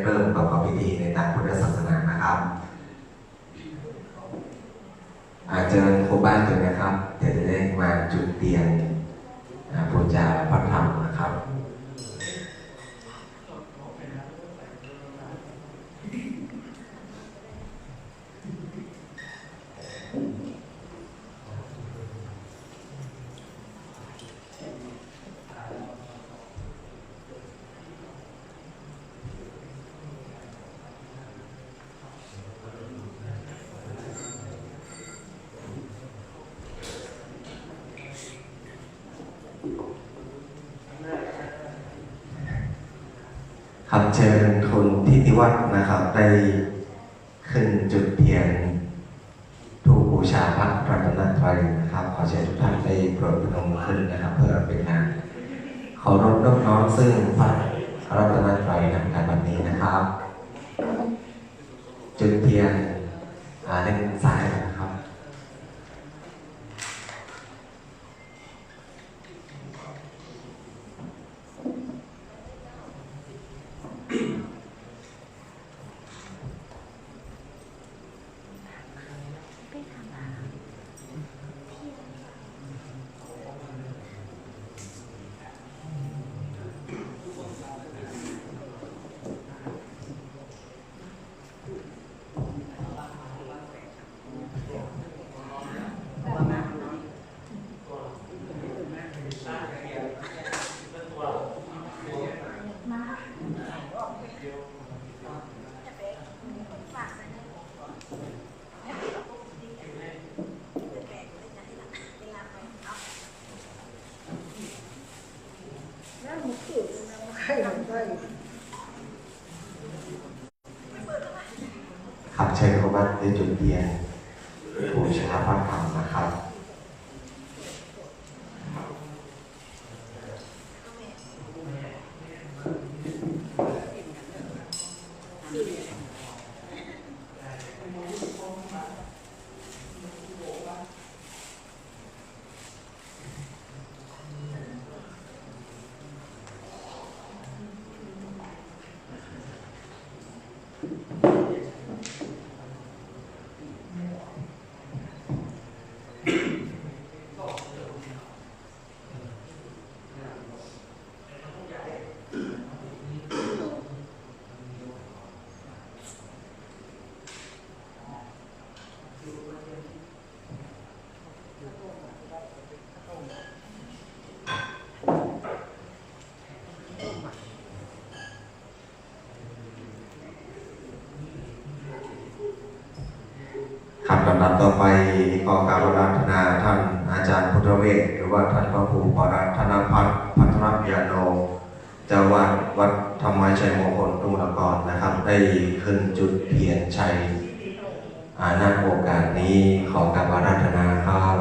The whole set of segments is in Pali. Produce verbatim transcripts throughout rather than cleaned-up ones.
เริ่มประกอบพิธีในตามพุทธศาสนานะครับ อา เชิญครูบาอาจารย์นะครับ เดี๋ยวจะได้มาจุดเทียน อ่า บูชาพระธรรมนะครับ ครับ เชิญคุณทิติวัฒน์นะครับ ได้ขึ้นจุดเทียนธูปบูชาพระรัตนตรัยนะครับ ขอเชิญทุกท่านได้โปรดพนมมือขึ้นนะครับ เพื่อเป็นการเคารพนอบน้อมซึ่งพระรัตนตรัยนำกันวันนี้นะครับ จุดเทียน อ่า ด้านซ้ายนะครับ ครับ เชิญครูบาอาจารย์ได้จุดเทียนบูชาพระธรรมนะครับ ครับ ลำดับต่อไปขอกราบอาราธนาท่านอาจารย์พุทธเวช หรือว่าท่านพระครูปรัตนพัฒน์ พัทรยาโน เจ้าวาดวัดธรรมวิชัยมงคลทุ่งนครนะครับ ได้ขึ้นจุดเทียนชัย อ่า ณ โอกาสนี้ ขอกราบอาราธนาครับ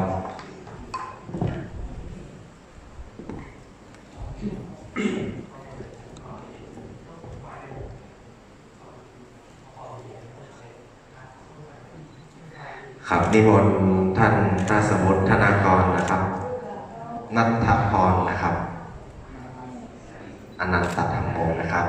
ครับ นิมนต์ท่านราชสมุทรธนากรนะครับ ณัฐพรนะครับ อนันตธัมโมนะครับ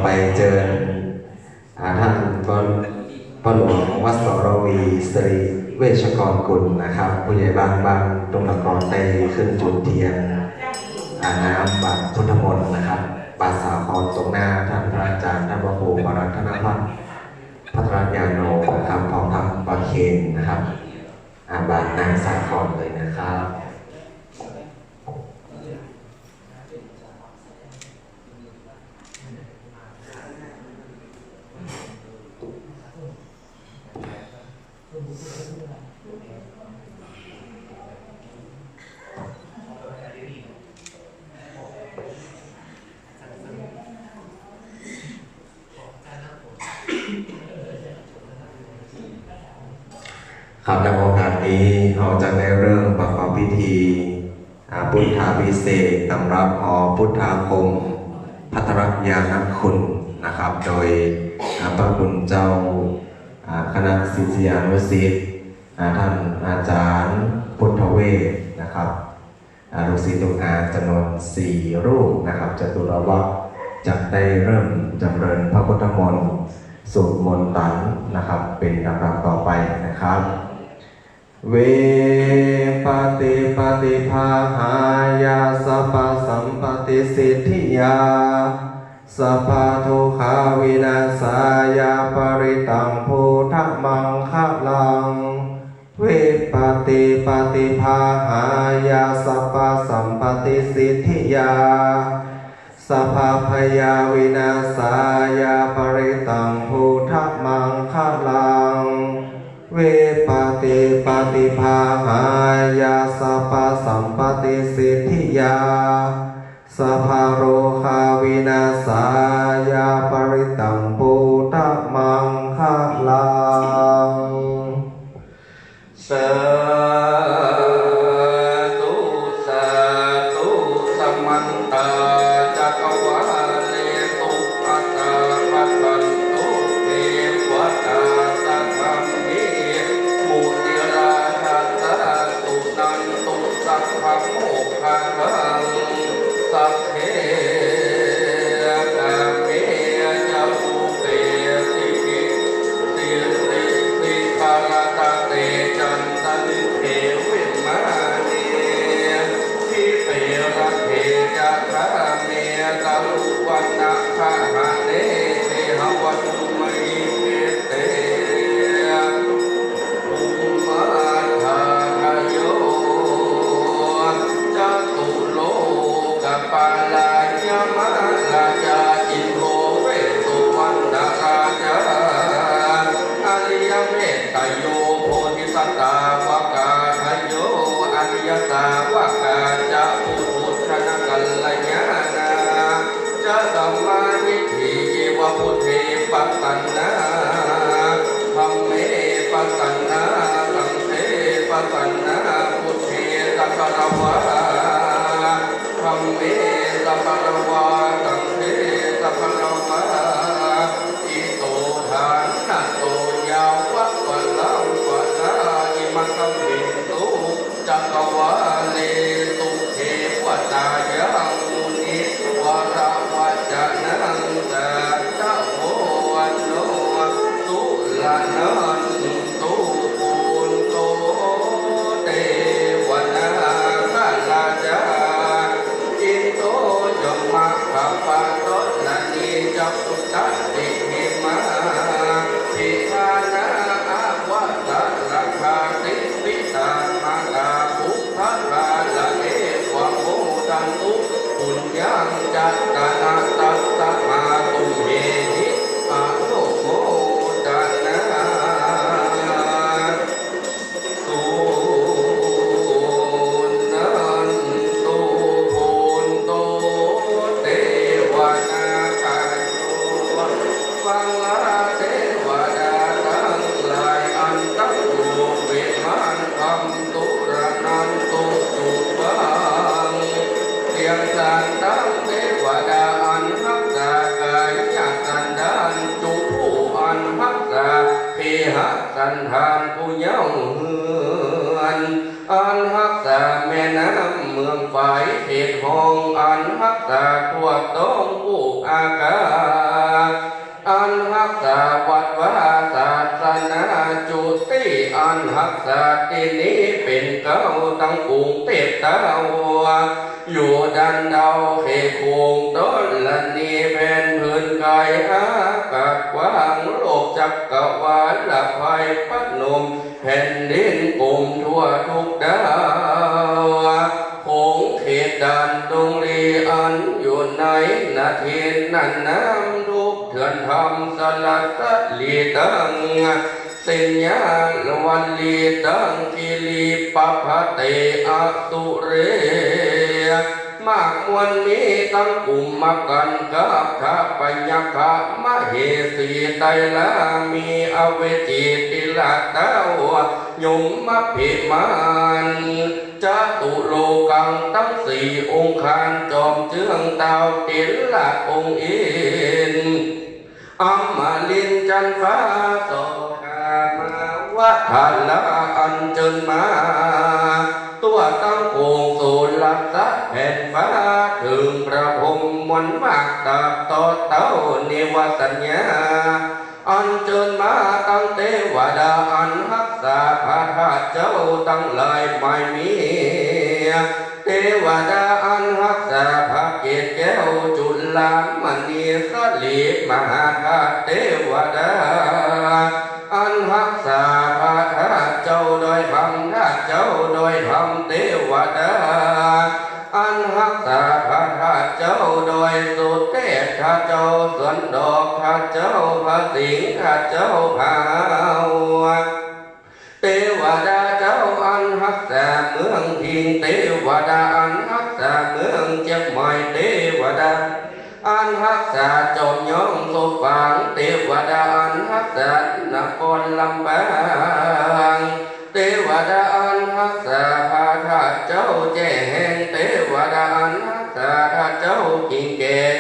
ไปเจิญ อ่า ท่านพ่อ พ่อหลวงวัดสรวี สิริเวชกรกุลนะครับ ผู้ใหญ่บ้านบ้านดงตะกอน ได้ขึ้นจุดเทียน อ่า น้ำบาตรพุทธมนต์นะครับ บาตรสาครตรงหน้าท่านพระอาจารย์ ท่านพระครูปรัตนพัฒน์ พัทรญาโนนะครับ พร้อมทั้งประเคนนะครับ อ่า บาตรน้ำสาครเลยนะครับ ครับ ในโอกาสนี้เราจะได้เริ่มประกอบพิธี อ่า พุทธาภิเษกสำหรับหอพุทธาคม ภัทรญาณคุณนะครับ โดย อ่า พระคุณเจ้า อ่า คณะศิษยานุศิษย์ อ่า ท่านอาจารย์พุทธเวชนะครับ อ่า ลูกศิษย์ลูกหาจำนวนสี่รูปนะครับ จตุรวักษ์ จะได้เริ่มจำเริญพระพุทธมนต์ สูตรมนตันนะครับ เป็นลำดับต่อไปนะครับ Vipattipaṭibāhāya sabbasampattisiddhiyā sabbadukkhavināsāya parittaṃ brūtha maṅgalaṃ. Vipattipaṭibāhāya sabbasampattisiddhiyā sabbabhayavināsāya parittaṃ brūtha maṅgalaṃ. Vipattipaṭibāhāya sabbasampattisiddhiyā sabbarogavināsāya parittaṃ brūtha maṅgalaṃ. Sādhu, sādhu. Samantā cakkavāḷesu atrāgacchantu devatā, saddhammaṃ munirājassa suṇantu saggamokkhadaṃ. Sagge kāme ca rūpe girisikharataṭe cantalikkhe vimāne dīpe raṭṭhe ca gāme taruvanagahane gehavatthumhi khette bhummāharajo catulokapālāya mahārājā indo vessuvaṇṇarājā ariyametteyyo bodhisattāvakādayo ariyasāvakā ca puthujjanakalyāṇā ca sammādiṭṭhi iva buddhe pasannā dhamme pasannā saṅghe pasannā buddhe sagāravā dhamme sagāravā saṅghe sagāravā ito ṭhānaso yāva paraṃ parā imasmiṃ su cakkavāḷesu devatā yaṃ munivaravacanaṃ sādhavo no suṇantu. Bhonto devanāgarājā indo yamā kappaṭo rājī ca gundhadimahā pi thānā avasaraṃ ghāti pisā mātā puggalā eva modantu puññaṃ ca tassa mātumehi anumodanā. Suṇantu. Bhonto devanāgaro บรรดาเทวดาทั้งหลาย antaṃ yo vimaṃ khantu raṇantu subbhaṃ เสียงสรรเสริญเทวดาอันรักษากายสันดาน จุผู้อันรักษาเกหสันดานผู้เย้าเฮือน อันรักษาแม่น้ำเมืองฝายเขตห้อง อันรักษาทั่วท้องผู้อาการ สัตว์ที่นี้เป็นเก้าตั้งปวงเทพเจ้า อยู่ด้านดาวเขตวงธรณีแผ่นพื้นกายอากาศกว้าง โลกจักรวาลไพรพนม แผ่นดินกลมทั่วทุกดาว ขงเขตด่านดงลีอันอยู่ในนาทินนั้นน้ำทุกเถื่อนธรรมสลัดสลีตั้ง สิญญาลวัลลีตั้งกิริปะพะเตอสุเร มากมวลมีตั้งกุมมะกันกับทะพยัคฆะมะเหสีไตรลามีอเวจีติลาเต้ายมมะพิมาน จตุโลกังตั้งสี่องค์คารจอมเจื้องดาวเต็นละองค์อิน อมรินทร์จันทร์ฟ้าสองกามาวะทะละอันเจิญมา ตัวตั้งปวงสุรัตน์แผ่นฟ้า ถึงพระพรหมมนต์มากตราบต่อเต้านิวสัญญา อันเจิญมาตั้งเทวดาอันฮักษาพระธาตุเจ้าทั้งหลายไม่มี เทวดาอันฮักษาพระเกศแก้วจุลามณีสลีมหาธาตุเทวดา อันฮักษาพระธาตุเจ้าดอยคำธาตุเจ้าดอยคำเทวดา อันฮักษาพระธาตุเจ้าดอยสุเทพธาตุเจ้าสวนดอกธาตุเจ้าพระสิงห์ธาตุเจ้าพาว เทวดาเจ้าอันฮักษาเมืองพิงค์ เทวดาอันฮักษาเมืองเจียงใหม่ เทวดาอันฮักษาจอมย้องโซปาง เทวดาอันฮักษานครลำปาง เทวดาอันฮักษาพระธาตุเจ้าแจ้แห่ง เทวดาอันฮักษาธาตุเจ้ากิ่งแก้ง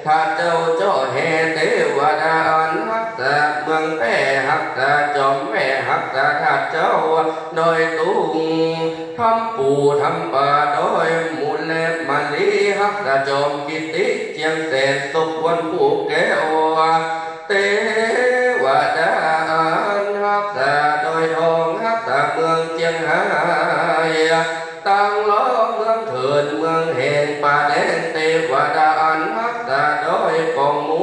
ธาตุเจ้าเจาะแห่ เทวดาอันฮักษาเมืองแพร่ ฮักษาจอมแพร่ ฮักษาธาตุเจ้าดอยตุง ทำปู่ทำป่าดอยมูลและมาลี ฮักษาจอมกิติเจียงแสน สมควรผู้แก้ว เทวดาอันฮักษาดอยทอง ฮักษาเมืองเจียงฮาย ตั้งล้อเมืองเถินเมืองแห่งป่าแดง เทวดาอันฮักษาดอยกองมู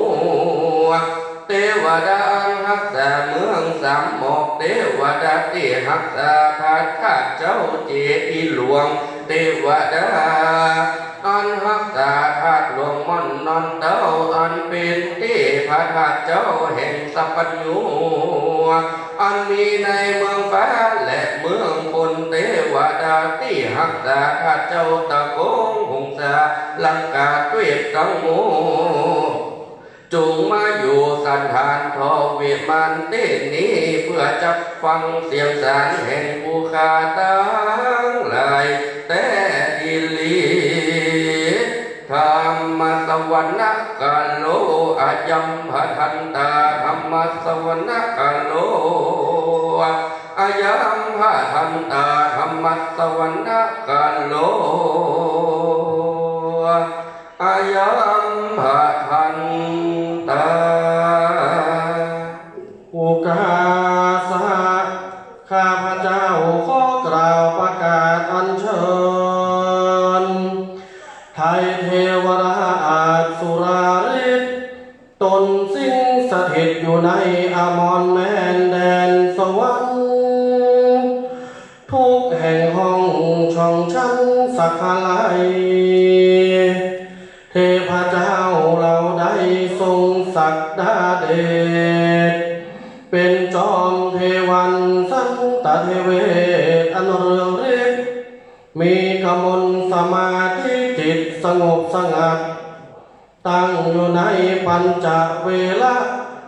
เทวดาอันฮักษาเมืองสามหมอก เทวดาที่ฮักษาพระธาตุเจ้าเจดีย์หลวง เทวดาอันฮักษาธาตุหลวงม่อนนอนเต้า อันเป็นที่พระธาตุเจ้าแห่งสัพพัญญู อันมีในเมืองฟ้าและเมืองบน เทวดาที่ฮักษาธาตุเจ้าตะโกงหงสาลังกาทวีปทั้งมวล จงมาอยู่สถานทองวิมานที่นี้ เพื่อจะฟังเสียงสารแห่งผู้ข้าทั้งหลายแต่ดีลี Dhammassavanakālo ayambhadantā. Dhammassavanakālo ayambhadantā. Dhammassavanakālo ayambhadantā. Okāsa ข้าพเจ้าขอกล่าวประกาศอัญเชิญ ไทยเทวราชสุราริศ ตนสิงสถิตอยู่ในอมรแม่นแดนสวรรค์ ทุกแห่งห้องช่องชั้นสักไลย เทพเจ้าเราได้ทรงศักดาเดช เป็นจอมเทวันสันตเทเวศอันเรืองฤทธิ์ มีกมลสมาธิจิตสงบสงัด ตั้งอยู่ในปัญจเวร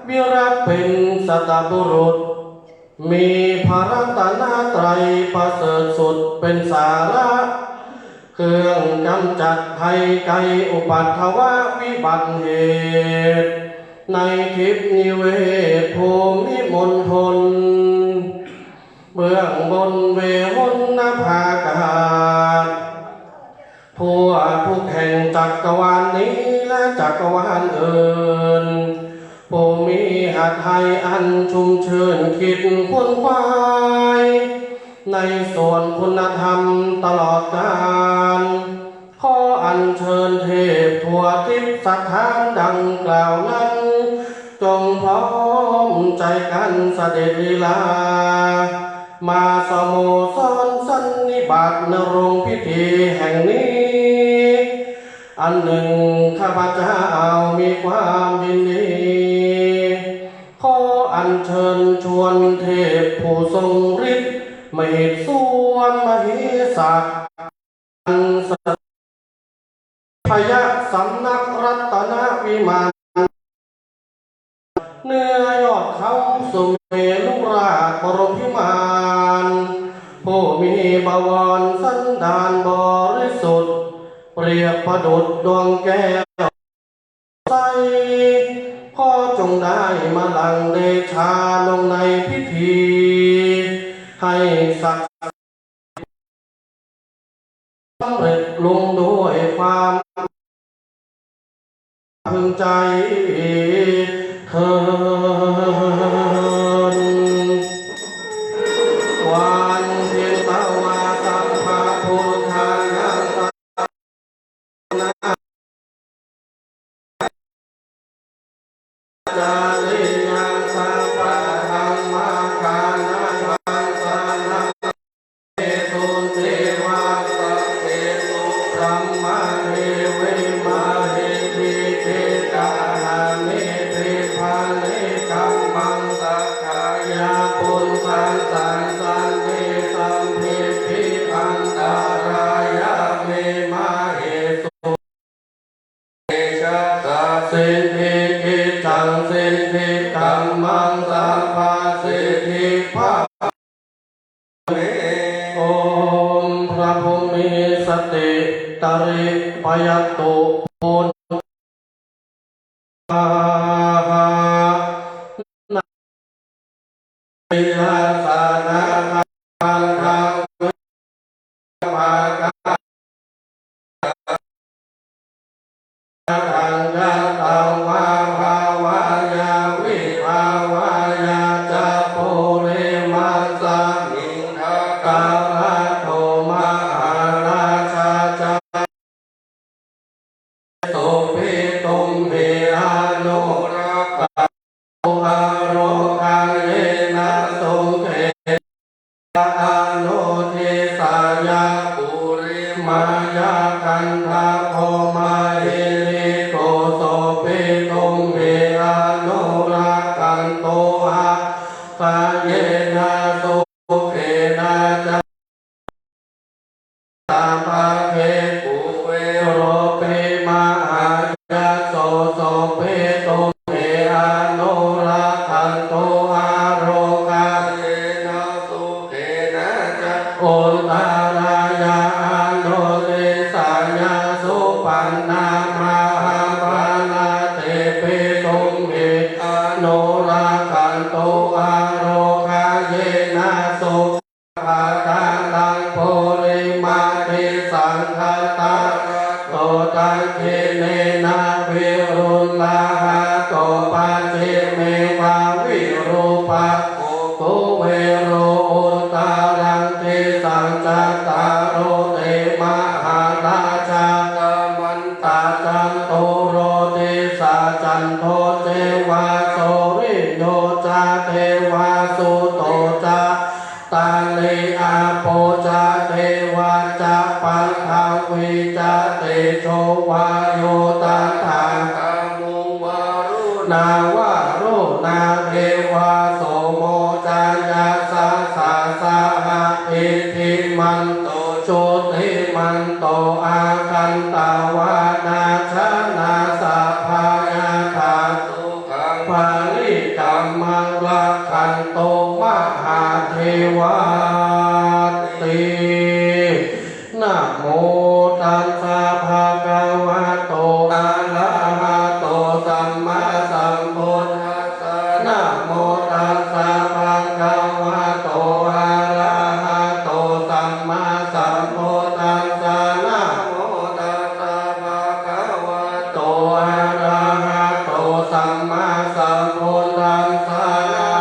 วิรัติเป็นสัตบุรุษ มีพระรัตนตรัยประเสริฐสุดเป็นสาระ เครื่องกำจัดภัยไกลอุปัทวะวิบัติเหตุ ในทิพย์นิเวศภูมิมณฑล เบื้องบนเวหนนภากาศ ทั่วทุกแห่งจักรวาลนี้และจักรวาลอื่น ผู้มีหทัยอันชุ่มชื่นคิดขวนขวาย ในส่วนคุณธรรมตลอดกาล ขออัญเชิญเทพทั่วทิศสถานดังกล่าวนั้น จงพร้อมใจกันเสด็จลีลา มาสโมสรสันนิบาตณโรงพิธีแห่งนี้ อันหนึ่งข้าพเจ้ามีความยินดี ขออัญเชิญชวนเทพผู้ทรงฤทธิ์มเหสวนมเหสัก อันสถิตพยสำนักรัตนวิมาน เนื้อยอดเขาสุเมรุราชบรมพิมาน ผู้มีบวรสันดานบริสุทธิ์ เปรียบประดุจดวงแก้วใส ขอจงได้มาหลั่งเดชาลงในพิธี ให้ศักดิ์สิทธิ์สำเร็จลุงด้วยความพึงใจเทิน วันเพ็ญตวาสัพพะพุทธานัง จาริยังสัพพะธัมมาคานัง สุเทวาสัพเพสุ ธัมมาเทวิมาหิ วิเทกาหามิ ทิพานิกัมมัง สักขายาปุญญาสังสันติ สัมพิติอันตรายา เวมาเหสุ เตชะสา สิทธิกิจจัง สิทธิกัมมัง สัพพะสิทธิภา โอมพระผู้มีสติตริปยตุพุทธา นิรัสสะนะทัง ภาคะ ทังยัตวา ภาวายา วิภาวายา จะ ปุริมัสสะมิง ทะกะระโต มหาราชา จะ โสภิตุมหิ อนุรักขันตุ อาโรคเยนะ สุเขนะ อนุทิสายะ ปุริมายะ คันธะโพ มหิริโก โสภิตุมหิ อนุรักขันตุ อาโรคเยนะ สุเขนะ จะ สัพพะเค กุเวโร ปิมหายัสโส โสภิตุมหิ อนุรักขันตุ อาโรคเยนะ สุเขนะ จะ อุตตรายะ อนุทิสายะ สุปันนะ มหาปาณาติ ภิตุมหิ อนุรักขันตุ อาโรคเยนะ สุ ภะคะตัง ปุริมาภิสังขะทะระโต ทักขิเณนะ วิรุฬหะโต ปัจฉิเมวะ วิรูปะโข คุเวโร อุตตะรัง ดิสัง จัตตาโร เต มหาราชา กะมัน ตะ จันตุโร ดิสา จันโท เจวะ สุริโย จะ เตวะ สุโต จะ ตาลีอาโป จะ เทวา จะ ปัทวี จะ เตโช วาโย ตถา คา มุง วารุณา วารุณา เทวา โสโม จะ ยัสสะ สาสะหะ อิทธิมันโต จุติมันโต อาคันตะวา นา ชนะ สัพพะยาธา สุ ขัง บาลีกัมมัง รักขันตุ มหาเทวาติ นะโมตัสสะ ภะคะวะโต อะระหะโต สัมมาสัมพุทธัสสะ นะโมตัสสะ ภะคะวะโต อะระหะโต สัมมาสัมพุทธัสสะ นะโมตัสสะ ภะคะวะโต อะระหะโต สัมมาสัมพุทธัสสะ นะ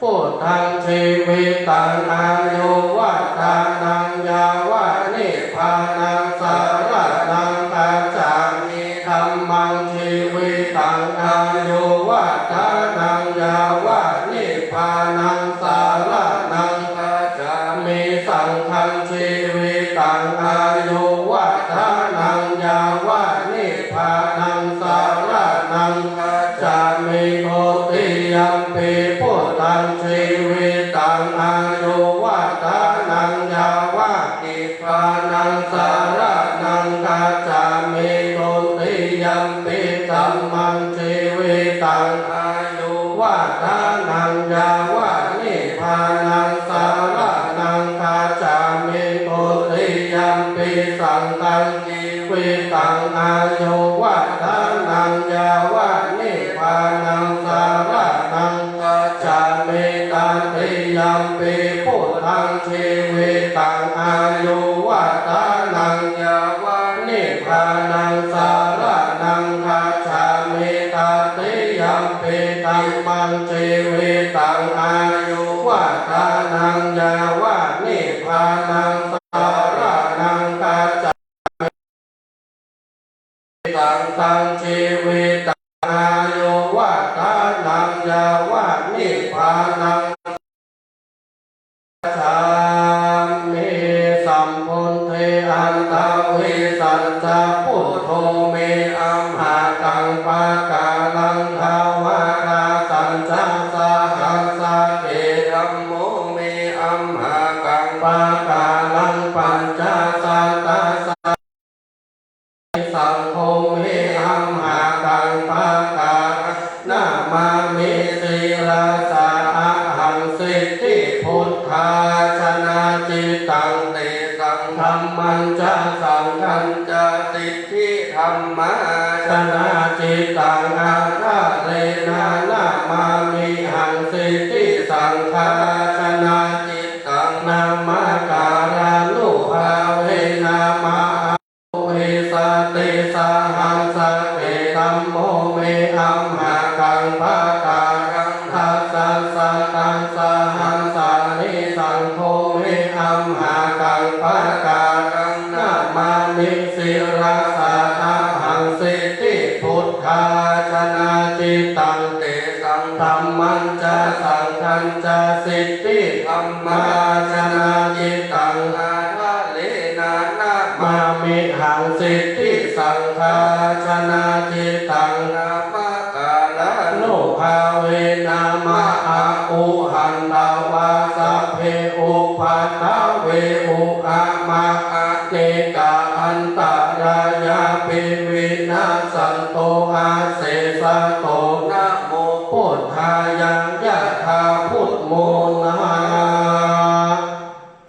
พุทธัง jīvitaṃ āyuvaḍḍhanaṃ yāva nibbānaṃ saraṇaṃ gacchāmi. Dhammaṃ jīvitaṃ āyuvaḍḍhanaṃ yāva nibbānaṃ saraṇaṃ gacchāmi. Saṅghaṃ jīvitaṃ āyuvaḍḍhanaṃ yāva nibbānaṃ saraṇaṃ gacchāmi. Dutiyampi buddhaṃ jīvitaṃ āyuvaḍḍhanaṃ yāva nibbānaṃ saraṇaṃ gacchāmi. Dutiyampi dhammaṃ jīvitaṃ āyuvaḍḍhanaṃ yāva nibbānaṃ saraṇaṃ gacchāmi. Dutiyampi saṅghaṃ jīvitaṃ āyuvaḍḍhanaṃ yāva nibbānaṃ saraṇaṃ gacchāmi. Tatiyampi buddhaṃ jīvitaṃ āyuvaḍḍhanaṃ yāva nibbānaṃ saraṇaṃ gacchāmi. Tatiyampi dhammaṃ jīvitaṃ āyuvaḍḍhanaṃ yāva nibbānaṃ saraṇaṃ gacchāmi. Saṅghaṃ jīvitaṃ āyuvaḍḍhanaṃ yāva nibbānaṃ gacchāmi. Sambuddhe aṭṭhavīsañca buddho me amhākaṃ pakālaṃ dvārasañca sahassake dhammo me amhākaṃ pakālaṃ pañcasatasa saṅgho me amhākaṃ pakālaṃ namāmi sirasā ahaṃ. Siddhi buddhā janā cittaṃ tesaṃ dhammañca saṅghañca siddhi dhammā janā cittaṃ ādarena namāmihaṃ. Siddhi saṅghā janā cittaṃ namakārānubhāvena ma vīsati sahassake dhammo me amhākaṃ pakālaṃ dasasatasahassāni saṅgho me amhākaṃ pakālaṃ namāmi sirasā ahaṃ. Siddhi buddhā janā cittaṃ tesaṃ dhammañca saṅghañca siddhi dhammā janā cittaṃ ādarena namāmihaṃ. Siddhi saṅghā janā cittaṃ namakārānubhāvena ma a u hantvā sabbe upaddave u a ma anekā antarāyāpi vinassantu asesato. Namo buddhāya. Yathā buddho na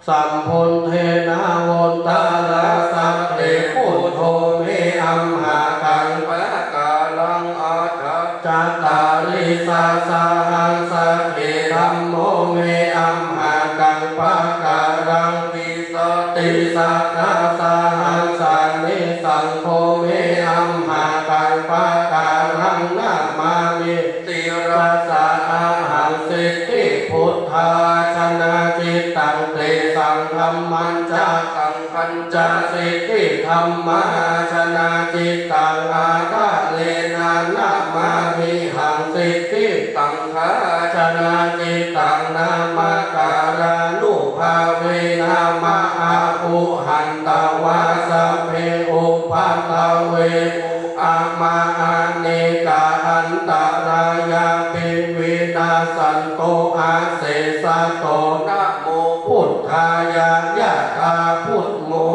sambuddhe navuttarasate buddho me amhākaṃ pakālaṃ aṭṭhacattāḷīsasahassake dhammo me amhākaṃ pakālaṃ vīsatisatasahasāni saṅgho me amhākaṃ pakālaṃ namāmi sirasā ahaṃ. Siddhi buddhā janā cittaṃ tesaṃ dhammañca saṅghañca siddhi dhammā janā cittaṃ ādarena namāmihaṃ. Siddhi saṅghā janā cittaṃ namakārānubhāvena ma a u hantvā sabbe upaddave u a ma anekā antarāyāpi vinassantu asesato. Namo buddhāya. Yathā buddho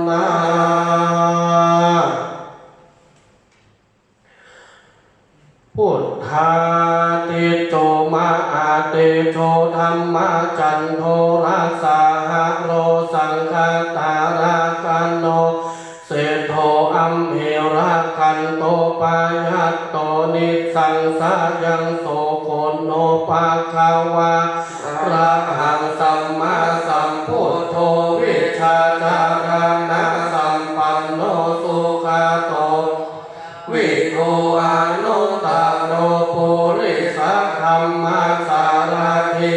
na buddhādityomahātejo dhammacchandorassaharo saṅghadharāgaṇo seṭṭho amhe rakkhantū payatto nissaṃsayaṃ. So kho no bhagavā arahaṃ sammāsambuddho vijjācaraṇasampanno sugato vidū anuttaro purisadammasārathi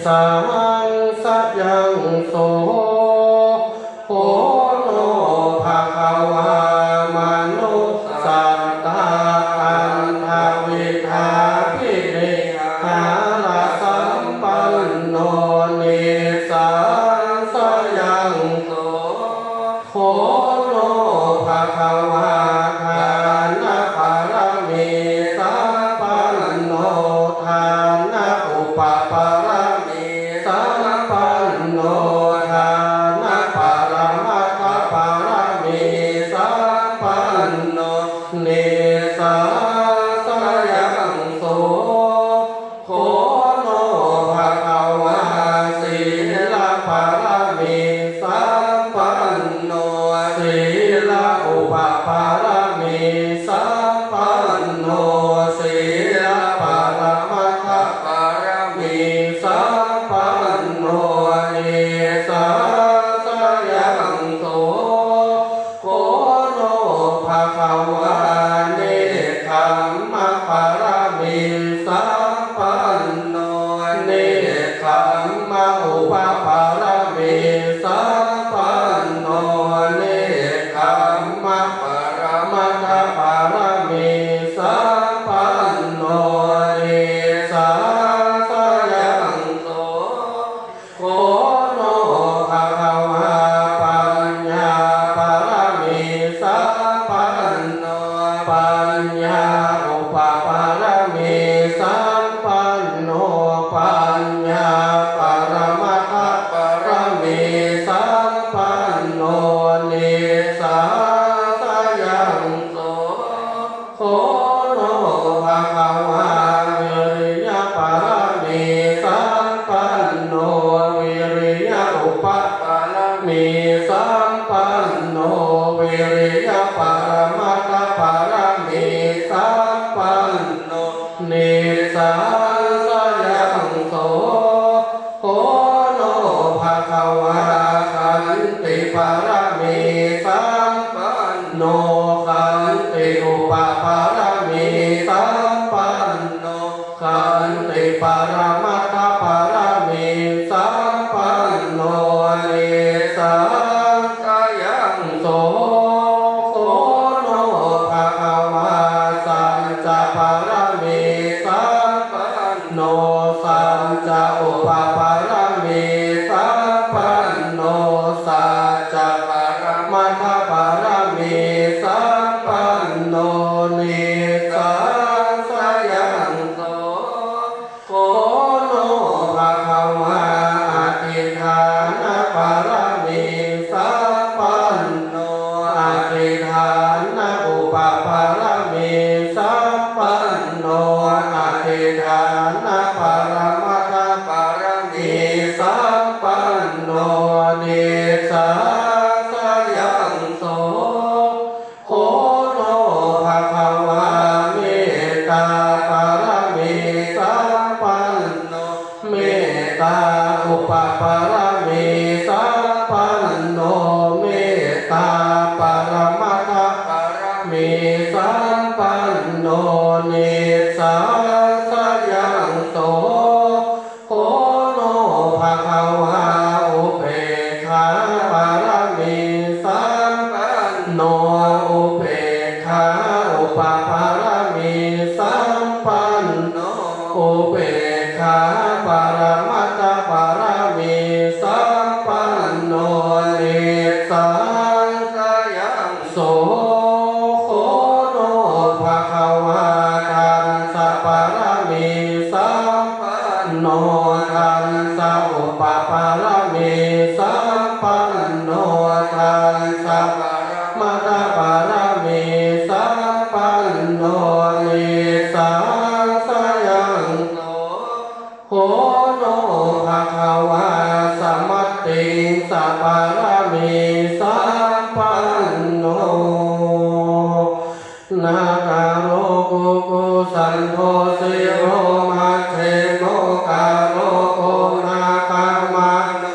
saṃsayaṃ so. Kho no bhagavā manussatā aṭṭhavīsābhinihamārasampanno nissangsayaṃ so. Kho no bhagavā dānapāramīsampanno dānaupapāramīsampanno dānaparamatthapāramīsampanno nissangsayaṃ so. Kho no bhagavā sīlapāramīsampanno sīlaupapāramīsampanno sīlaparamatthapāramīsampanno nissangsayaṃ so. Kho no bhagavā nekkhammapāramīsampanno nekkhammaupapāramīsampanno nekkhammaparamatthapāramīsampanno nissangsayaṃ so. Kho no bhagavā paññāpāramīsampanno paññāupapāramīsampanno paññāparamatthapāramīsampanno nissangsayaṃ so. Kho no bhagavā viriyapāramīsampanno viriyaupapāramīsampanno viriyaparamatthapāramīsampanno nissangsayaṃ so. Kho no bhagavā khantipāramīsampanno khantiupapāramīsampanno khantiparamatthapāramīsampanno nissangsayaṃ so. Kho no bhagavā saccapāramīsampanno saccaupapāramīsampanno saccaparamatthapāramīsampanno nissangsayaṃ so. Kho no bhagavā adhiṭṭhānapāramīsampanno adhiṭṭhānaupapāramīsampanno adhiṭṭhānaparamatthapāramīsampanno nissangsayaṃ so. Kho no bhagavā mettāpāramīsampanno mettāupapāramīsampanno mettāparamatthapāramīsampanno nissangsayaṃ so. Kho no bhagavā upekkhāpāramīsampanno upekkhāupapāramīsampanno upekkhāparamatthapāramīsampanno nissangsayaṃ so. Kho no bhagavā dasapāramīsampanno dasaupapāramīsampanno dasaparamatthapāramīsampanno nissangsayaṃ so. Kho no bhagavā samatthissapāramīsampanno nāgaro kukucchanto sīho majjhemo karoko nāgamāno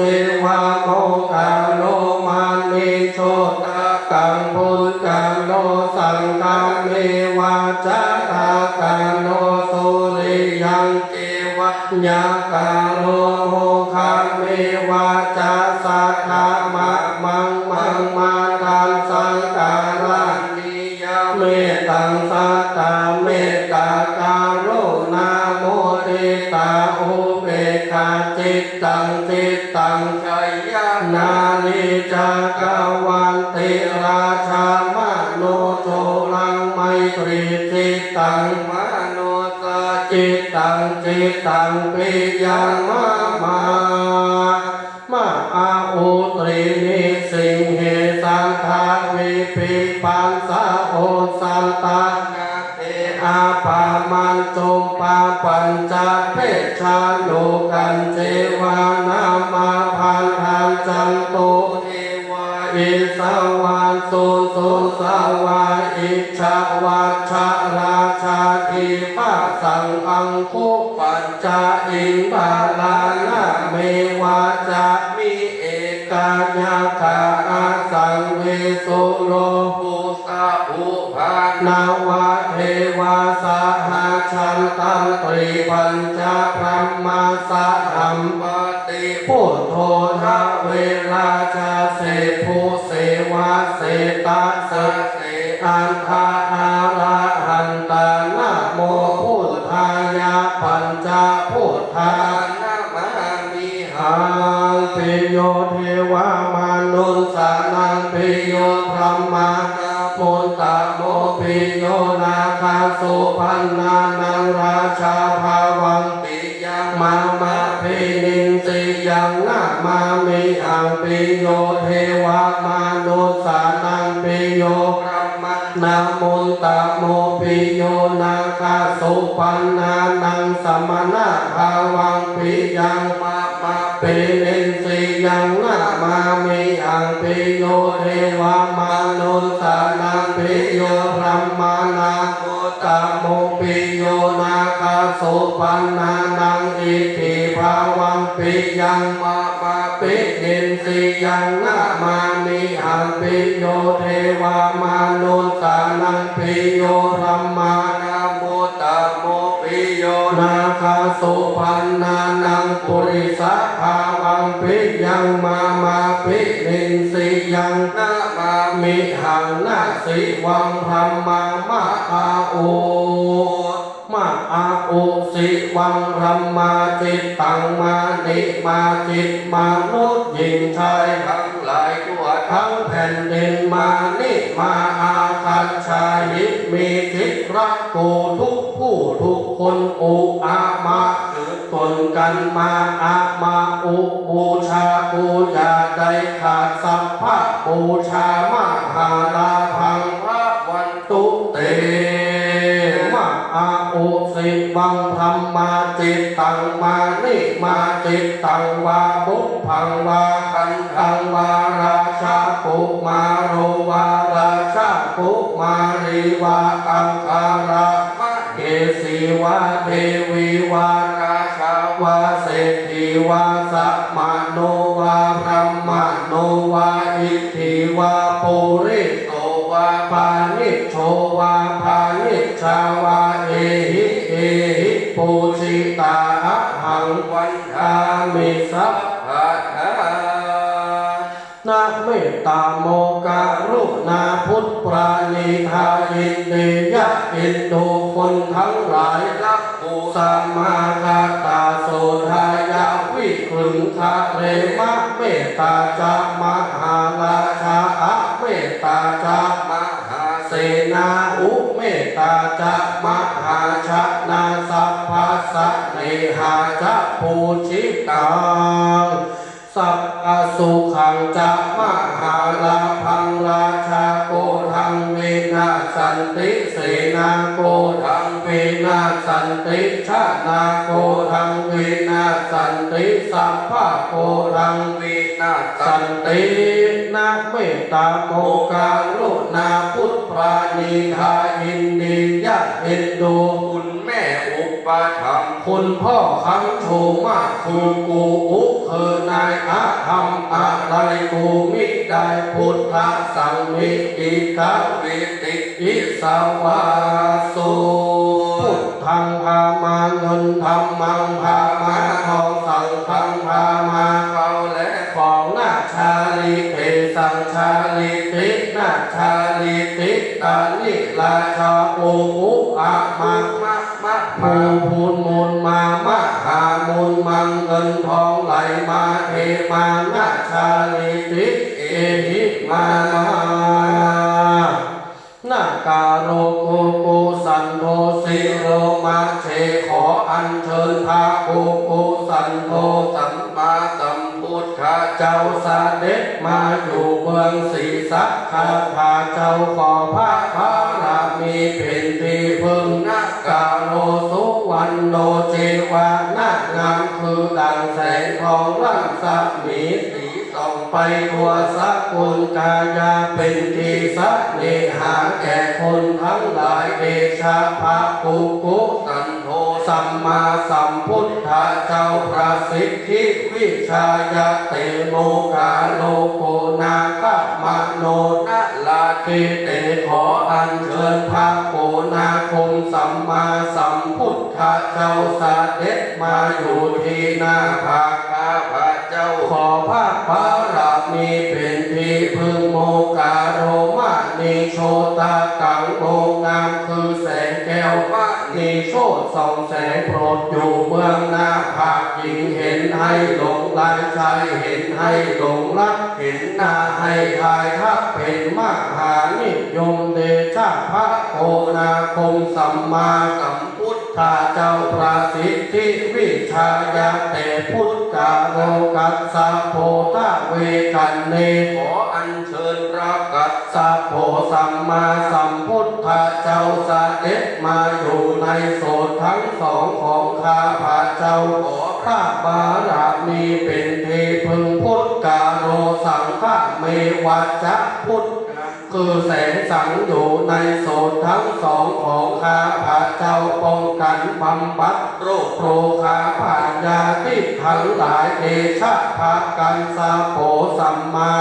devā moggallomānī jotakaṃ puggalo saṅghameva jatakkalo suriyaṃ ceva ñākaro mogghameva ca saddhammaṃ maṅgalasaṅkāranīyam mettaṃ satta mettā karuṇā muditā upekkhā cittaṃ cittaṃ jayanaṃ cakkavātirājā manussūnaṃ maitrī cittaṃ manussā cittaṃ cittaṃ piyaṃ mama. Mā a u trīni siṅhe saṭṭha vipipassa osantaṇ te apamāṇ cumpa pañca pecālu kañceva nāma bhaṇḍañcantu devā isavaṃ suddhosā va icchā vajjā rājā divasaṃ aṅgu pañca indarā nāmeva ca mi ekā yakkhā asaṃ visulo phussā uphā nāva devā saha cantantri pañca brahmā sahampati buddho dha verā ca se bhu se va se ta sa se aṭṭha arahantā namo buddhāya pañca buddhā namāmi haṃ. Piyo devamanussānaṃ piyo brahmānamuttamo piyo nāgasupaṇṇānaṃ rājā bhavaṃ piyaṃ mama pīṇiṃ siyaṃ namāmihaṃ. Piyo devamanussānaṃ piyo brahmānamuttamo piyo nāgasupaṇṇānaṃ samaṇabhāvaṃ piyaṃ mama pīṇiṃ siyaṃ namāmihaṃ. Piyo devamanussānaṃ piyo brahmānamuttamo piyo nāgasupaṇṇānaṃ itthibhāvaṃ piyaṃ mama pīṇiṃ siyaṃ namāmihaṃ. Piyo devamanussānaṃ piyo brahmānamuttamo piyo nāgasupaṇṇānaṃ purisabhāvaṃ piyaṃ mama pīṇiṃ siyaṃ namāmihaṃ. Na sivaṃ brahmā ma a u ma a u sivaṃ brahmā cittaṃ ma ni ma citมนุษย์หญิงชายทั้งหลายทั่วทั้งแผ่นดิน มานี่มา อาคัจฉาหิ มีจิตรักกูทุกผู้ทุกคน อุ อะ มะ ถือตนกันมา อะ มะ อุ บูชา กูอย่าได้ขาด สัพพะ บูชา มหาลาภัง พระวัน ตุ เต มะ อะ อุ สิวัง ธัมมา จิตตัง มานิ มา จิตตัง วา บุพพัง วา คันทัง วา ราชา กุมาโร วา ราชา กุมารี วา อัคครมเหสี วา เทวี วา ราชา วา เศรษฐี วา สมโน วา บรหมโน วา อิทธิ วา ปุริ โส วา ปาณิชโช วา ปาณิชชา วา เอหิ เอหิ ปูจิตา อะหัง วันดามิ สัพพะทา นะ เมตตา โม กรุณา พุทธ ปราณี ทา ยินดี ยะ เอ็นดู คนทั้งหลาย รัก สมาคตา โส ทายะ วิกึงคะ เร มะ เมตตา จะ มหาราชา อะ เมตตา จะ มหาเสนา อุ เมตตา จะ มหาชนะ สัพพะเสน่หา จะ ปูจิตัง สัพพะสุขัง จะ มหาลาภัง ราชา โกธัง วินาสสันติ เสนา โกธัง วินาสสันติ ชนะ โกธัง วินาสสันติ สัพพะ โกธัง วินาสสันติ นะ เมตตา โม กรุณา พุทธ ปราณี ทา ยินดี ยะ เอ็นดู คุณแม่ อุ พระธรรม คุณพ่อค้ำชูมาก คือกูอุคือนาย อะทำอะไรกูมิได้ พุทธัสสะมิติกวิติ อิสวาโส พุทธัง พามาเงิน ธัมมัง พามาทอง สังฆัง พามาข้าวและของ นาชาลิเต สังชาลิติ นาชาลิติ ตานิ ราชา โออุ อะมะ มะ มะ ภู ภูน มูล มา มหามูล มัง เงินทองไหลมา เทมา นาชาลิติ เอหิ มา มา นาการโร กุกุสันโธ สิโร มาเช ขออัญเชิญพระกุกุสันโธ สัมมาสัมพุทธเจ้า เสด็จมาอยู่เมืองศรีสัตถะ ข้าพระเจ้าขอพระบารมีเป็นที่พึ่ง นาการโร สุวรรณโณ เจวะ นางามคือดังแสงทอง รัศมีสี ส่องไปทั่วสกุลกายา เป็นที่เสน่หาแก่คนทั้งหลาย เดชะพระกุกุสันโธ สัมมาสัมพุทธเจ้า ประสิทธิวิชายะเต โมคาโลโกนาคมโน นาลาเกเต ขออัญเชิญพระโกนาคม สัมมาสัมพุทธเจ้า เสด็จมาอยู่ที่หน้าผาก ข้าพระเจ้าขอพระบารมีเป็นที่พึ่ง โมคาโลมณีโชตะกัง โมงามคือแสงแก้วมณีโชติส่องแสง โปรดอยู่เบื้องหน้าผาก หญิงเห็นให้หลงไหล ชายเห็นให้หลงรัก เห็นหน้าให้ทายทัก เป็นมหานิยม เดชะพระโกนาคม สัมมาสัมพุทธเจ้า ประสิทธิวิชายะเต พุทธาโลกัสสะโพ ทะเวกัณเณ ขออัญเชิญพระกัสสะโพ สัมมาสัมพุทธเจ้า เสด็จมาอยู่ในโสตทั้งสองของข้าพระเจ้า ขอพระบารมีเป็นที่พึ่ง พุทธาโลสังฆะเมวัจจะ พุทธ คือแสงสังอยู่ในโสตทั้งสองของข้าพระเจ้า ป้องกันบำบัดโรคโรคาพยาธิทั้งหลาย เดชะพระกัสสะโพ สัมมา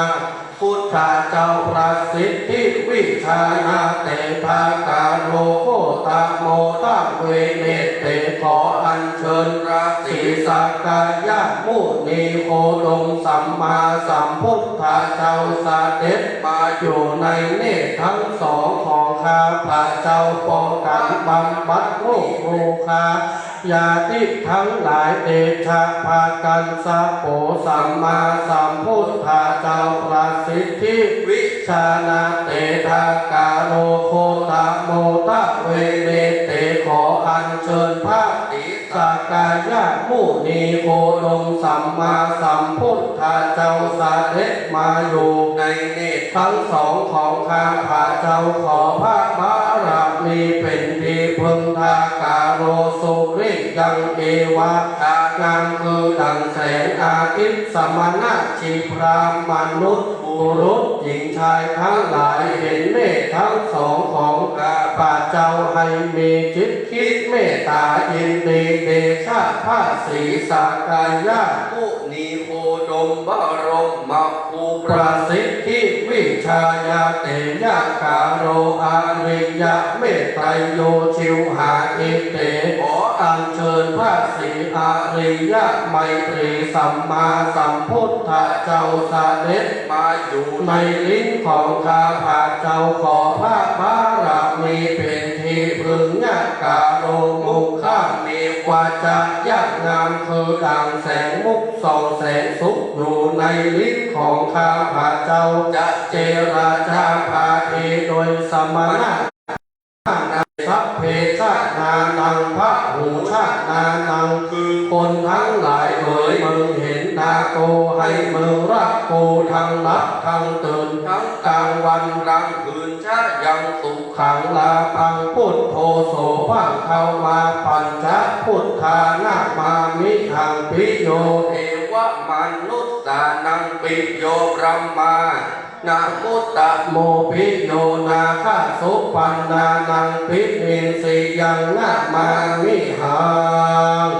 พุทธเจ้า ประสิทธิวิชายะเต ทาการโลโคตโม ทะเวเนเต ขออัญเชิญพระศรีสักกายมุนีโคดม สัมมาสัมพุทธเจ้า เสด็จมาอยู่ในเนตรทั้งสองของข้าพระเจ้า ป้องกันบำบัดโรคโรคาพยาธิทั้งหลาย เดชะพระกัสสะโพ สัมมาสัมพุทธเจ้า ประสิทธิวิชายะเต ทาการโลโคตโม ทะเวเนเต ขออัญเชิญพระศรีสักกายมุนีโคดม สัมมาสัมพุทธเจ้า เสด็จมาอยู่ในเนตรทั้งสองของข้าพระเจ้า ขอพระบารมีเป็นที่พึ่ง ทาการโลสุริยังเอวะ ทางามคือดังแสงอาทิตย์ สมณะชีพราหมณ์มนุษย์ บุรุษหญิงชายทั้งหลาย เห็นเนตรทั้งสองของข้าพระเจ้า ให้มีจิตคิดเมตตายินดี เดชะพระศรีสักกายมุนีโคดมบรมครู ประสิทธิวิชายะเต ยะกาโลอาริยะเมตไตรโย ชิวหาทิเต ขออัญเชิญพระศรีอริยะไมตรี สัมมาสัมพุทธเจ้า เสด็จมาอยู่ในลิ้นของข้าพระเจ้า ขอพระบารมีเป็นที่พึ่ง ยะกาโลมุขเมวัจจะ ยะงามคือดังแสงมุกส่องแสงสุขอยู่ในลิ้นของข้าพระเจ้า จะเจรจาพาทีโดยสมณะ สัพเพชนานัง พหูชนานัง คือคนทั้งหลายเอ๋ย มึงเห็นนากู ให้มึงรักกูทั้งหลับทั้งตื่น ทั้งกลางวันกลางคืน ชะยังสุขัง ลาภัง พุทโธ โสภัง ขมา ปัญจพุทธา นามามิหัง ปิโย เอวะมนุสสานัง ปิโย บรหมา Namuttamo pi yo nāgā supaṇṇānaṃ pinimsiyaṃ namāmihaṃ.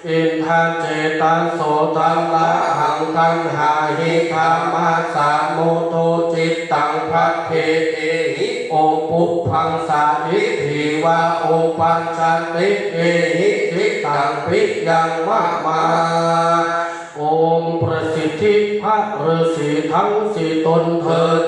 Iddhā cetaso dharāhaṃ taṇhāhi dhamassa mudu cittaṃ phadditehi upubbhaṃ satihi va uppajjati tehi cittaṃ piyaṃ mama. องค์ประสิทธิพระฤาษีทั้งสี่ตนเถิด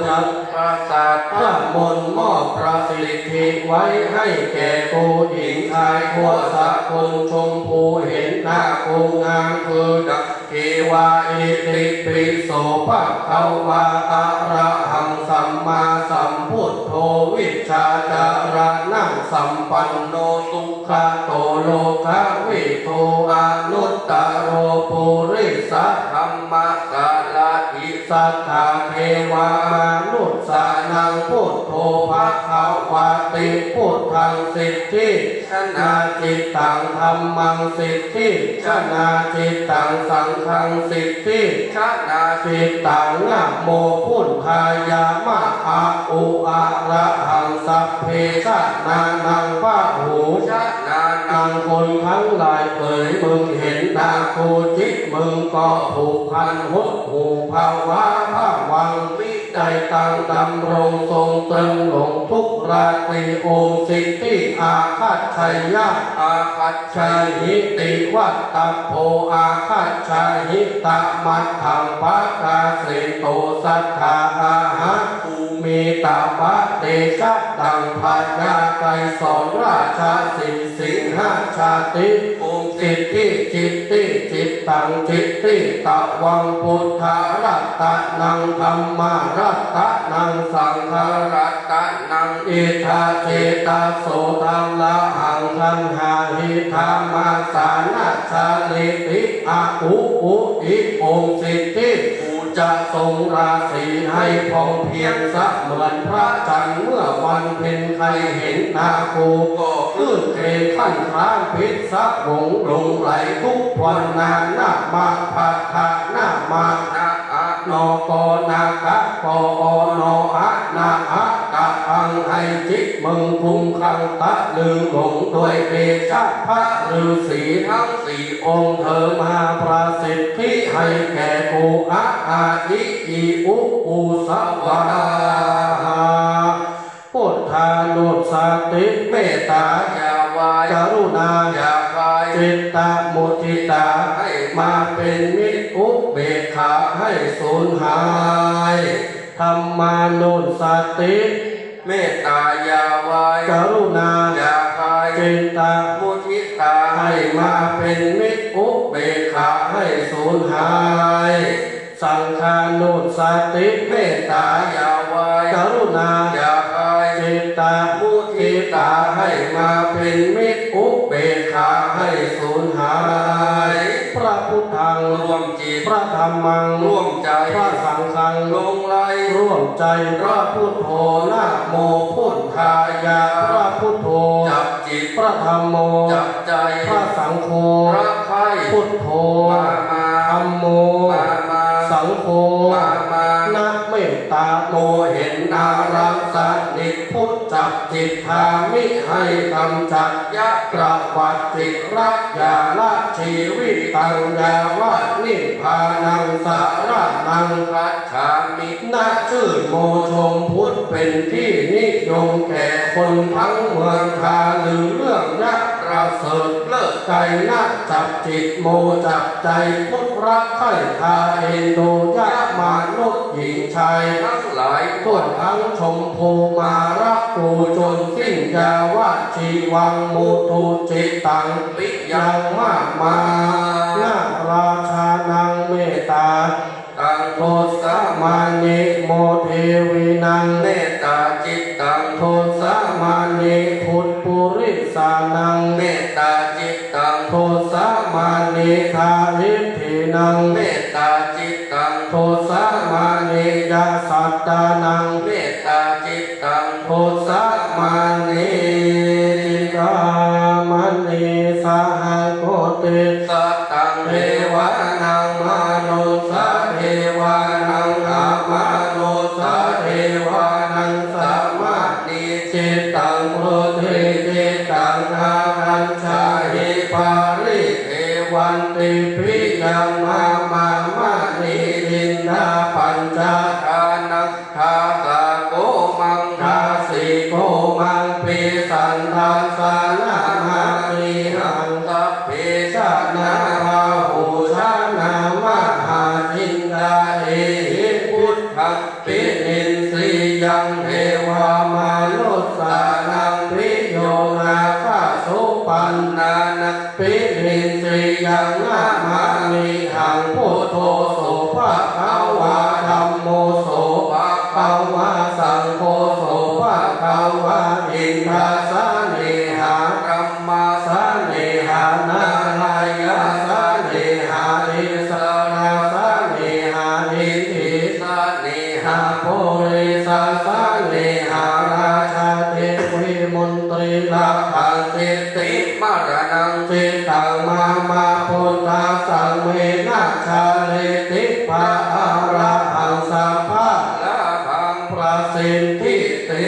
ประสาทพระมนต์มอบประสิทธิไว้ให้แก่กูหญิงชาย ทั่วสกุลชมพู เห็นหน้ากูงามคือดังเทวา Itipi so bhagavā arahaṃ sammāsambuddho vijjācaraṇaṃ sampanno sugato lokavidū anuttaro purisadammasārathi satthā devamanussānaṃ buddho bhagavāti. Buddhaṃ siddhijanacittaṃ dhammaṃ siddhijanacittaṃ saṅghaṃ siddhijanacittaṃ. Namo buddhāya ma a u arahaṃ sabbe janānaṃ bahu janānaṃ คนทั้งหลายเอ๋ย มึงเห็นหน้ากูจิตมึงก็ผูกพันหดหู่ bhavā bhavaṃ วินัยตั้งดำรงทรงตรึงหลงทุกราตรี Om siddhi āgaccheyya āgaccheyhi ti vattabbo āgaccheyhi. Tamatthaṃ pakāsetu satthā āha bhūmi tava tejadaṃ. พญาไกรสรราชสีห์สิงหชาติ Om siddhi citti cittaṃ cittitavaṃ buddharatanaṃ dhammaratanaṃ saṅgharatanaṃ. Iddhā cetaso dharāhaṃ taṇhāhi dhamassa na chaliti a u u i. Om siddhi กูจะทรงราศีให้ผ่องเพียงเสมือนพระจันทร์เมื่อวันเพ็ญ ใครเห็นหน้ากูก็คลื่นเครงคลั่นคล้าพิศวงหลงไหลทุกข์ทรมาน นะมะ พะทะ นะมะ นะอะ นอกอ นากะ กอ อนออะ นะอะ กะอัง ให้จิตมึงคลุ้มคลั่งตะลึงหลงด้วยเดชะพระฤาษีทั้งสี่องค์เถิด มาประสิทธิให้แก่กู อะ อา อิ อี อุ อู สวาหา Buddhānussati เมตตา ยาวาย กรุณา หยาบคาย จิตตมุทิตา ให้มาเป็นมิตร อุเบกขา ให้สูญหาย Dhammānussati เมตตายาวาย กรุณา หยาบคาย จิตตมุทิตา ให้มาเป็นมิตร อุเบกขา ให้สูญหาย Saṅghānussati เมตตายาวาย กรุณา หยาบคาย จิตตมุทิตา ให้มาเป็นมิตร อุเบกขา ให้สูญหาย พระพุทธัง ร่วมจิต พระธัมมัง ร่วมใจ พระสังฆัง หลงไหล ร่วมใจ พระพุทโธ นะโมพุทธายะ พระพุทโธ จับจิต พระธัมโม จับใจ พระสังโฆ รักใคร่ พุทโธ มามา ธัมโม มามา สังโฆ มามา นะเมตตา โมเห็นนารังสนิพพุทธจับจิต พามิให้กำจัด ยะตระวัตจิระ อย่าละชีวิตัง ยาวะนิพพานัง สรณังคัจฉามิ นะชื่นโมชมพุทธเป็นที่นิยมแก่คนทั้งเมือง ทาลือเรื่องยะประเสริฐเลิศใจ นะจับจิต โมจับใจ พุทธรักใคร่ ทาเอนโด ยะมนุษย์หญิงชายทั้งหลายทั่วทั้งชมพู มารักกูจนสิ้น ยาวะชีวัง มุทุจิตตัง ปิยังมะมา นะราชานัง เมตตา ตัง โทสะมานิ โมเทวินัง เมตตาจิตตัง โทสะมานิ พุทธปุริสานัง เมตตาจิตตัง โทสะมานิ ทาอิทธินัง เมตตาจิตตัง โทสะมานิ ยะสัตตานัง เมตตาจิตตัง โทสะมานิ จินตามณี สหัง โกติ สะ ตัง เทวานัง มานุสสะ เทวานัง อามามนุสสะ Buddho so bhagavā, dhammo so bhagavā, saṅgho so bhagavā. Indasāmihā, brahmasāmihā, nārāyasāmihā, issarasāmihā, iddhī sāmihā, purisasāmihā, rājā devī mantrī rakkhā, siddhi maraṇaṃ jitaṃ mama, buddhassaṃ me na jareti, pha arahaṃ sabbālābhaṃ prasiddhi te.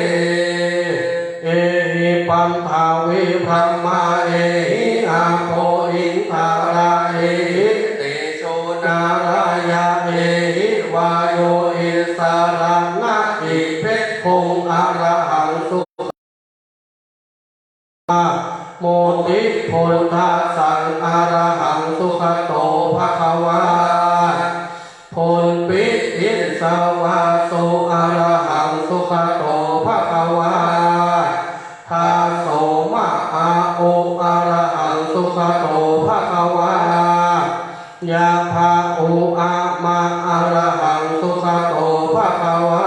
Ehi paṭhavī brahmā, ehi āpo indarā, ehi tejo nārāyā, ehi vāyo issarā, na hi bhikkhuṃ arahaṃ sukha moti buddhassaṃ arahaṃ sugato bhagavā. Pun pi issavā so arahaṃ sugato bhagavā. Daso ma a u arahaṃ sugato bhagavā. Ya bha u a ma arahaṃ sugato bhagavā.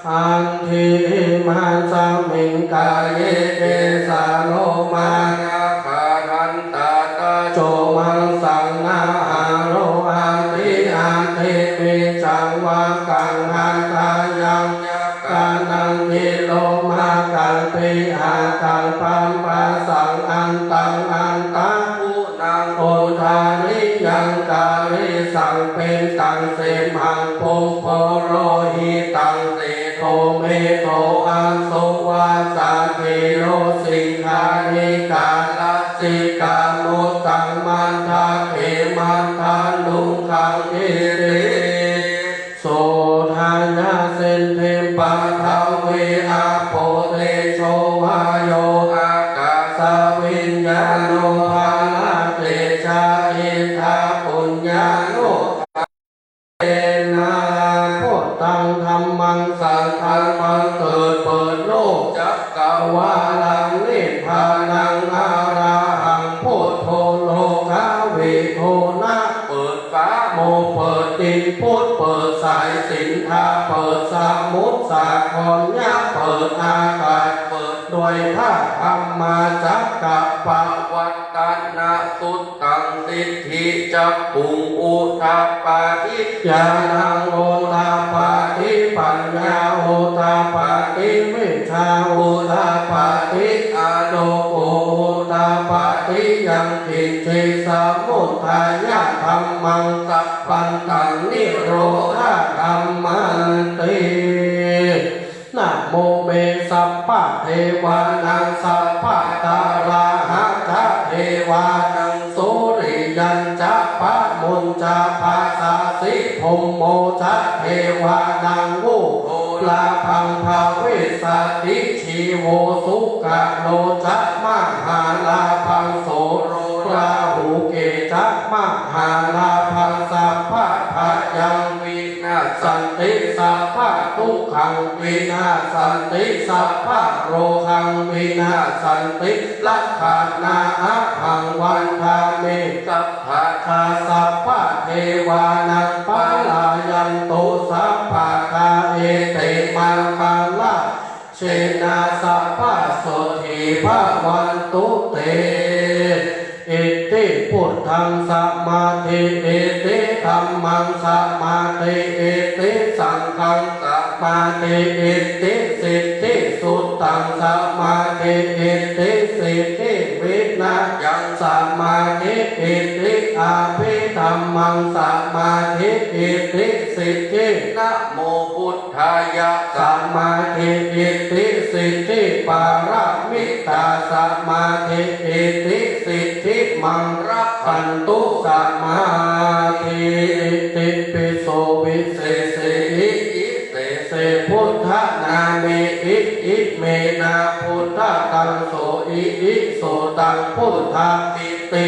Antimāsmiṃ kāye kesā lomā nakhā dantā taco maṃ saṃ naharo adi adi miñjaṃ vakkaṃ hadayaṃ yakanaṃ kilomakaṃ pihakaṃ pambasaṃ antaṃ antā naṃ udariyaṃ karīsaṃ pittaṃ simhaṃ pubbu lohitaṃ sedo medo assu vassa dhiro siṅghāṇikā lasikā muttaṃ matthake matthaluṅgaṃ iti. Sudāyasiddhi paṭhavī āpo tejo vāyo akāsa viññāṇo bālā tejā idha puññāno ena buddhaṃ dhammaṃ saṅghaṃ บังเกิดเปิดโลกจักรวาลังนิพพานัง arahaṃ buddho lokavidū นะ เปิดฟ้า โม เปิดดิน พุทธ เปิดสายสิญจน์ ทา เปิดสมุทรสาคร ยะ เปิดอากาศ เปิดด้วยธาตุธรรม มา จักกัปปวัตตนสุตตัง สิทธิจักขุงอุทปาทิ ญาณังอุทปาทิ ปัญญาอุทปาทิ วิชชาอุทปาทิ อาโลโกอุทปาทิ ยังกิญจิสมุททายะ dhammaṃ sabbantaṃ นิโรธา dhammanti. Namo me sabbadevānaṃ sabbatarāhacca devānaṃ suriyañca pamuñca bhasasi brahmo ca devānaṃ vo lābhaṃ bhavissati jīvo sukhalo ca mahālābhaṃ soro rāhukī ca mahālābhaṃ sabbabhayaṃ vinassanti sabbadukkhaṃ vinassanti sabbarogaṃ vinassanti lakkhaṇā ahaṃ vandāmi sabbadā sabbadevānaṃ palāyantu sabbadā iti mangalā jena sabbasotthī bhavantu te. Iti buddhaṃ samādhi, iti dhammaṃ samādhi, iti saṅghaṃ samādhi, iti siddhisuttaṃ samādhi, iti siddhivinayaṃ samādhi, iti abhidhammaṃ samādhi, iti siddhi. Namo bud dhāya samādhi, iti siddhiparamitā samādhi, iti siddhimaṃ rakkhantu samādhi. Itipi so visesehi visese buddhanāmehi imenā buddhataṃso ihi so taṃ buddhamiti.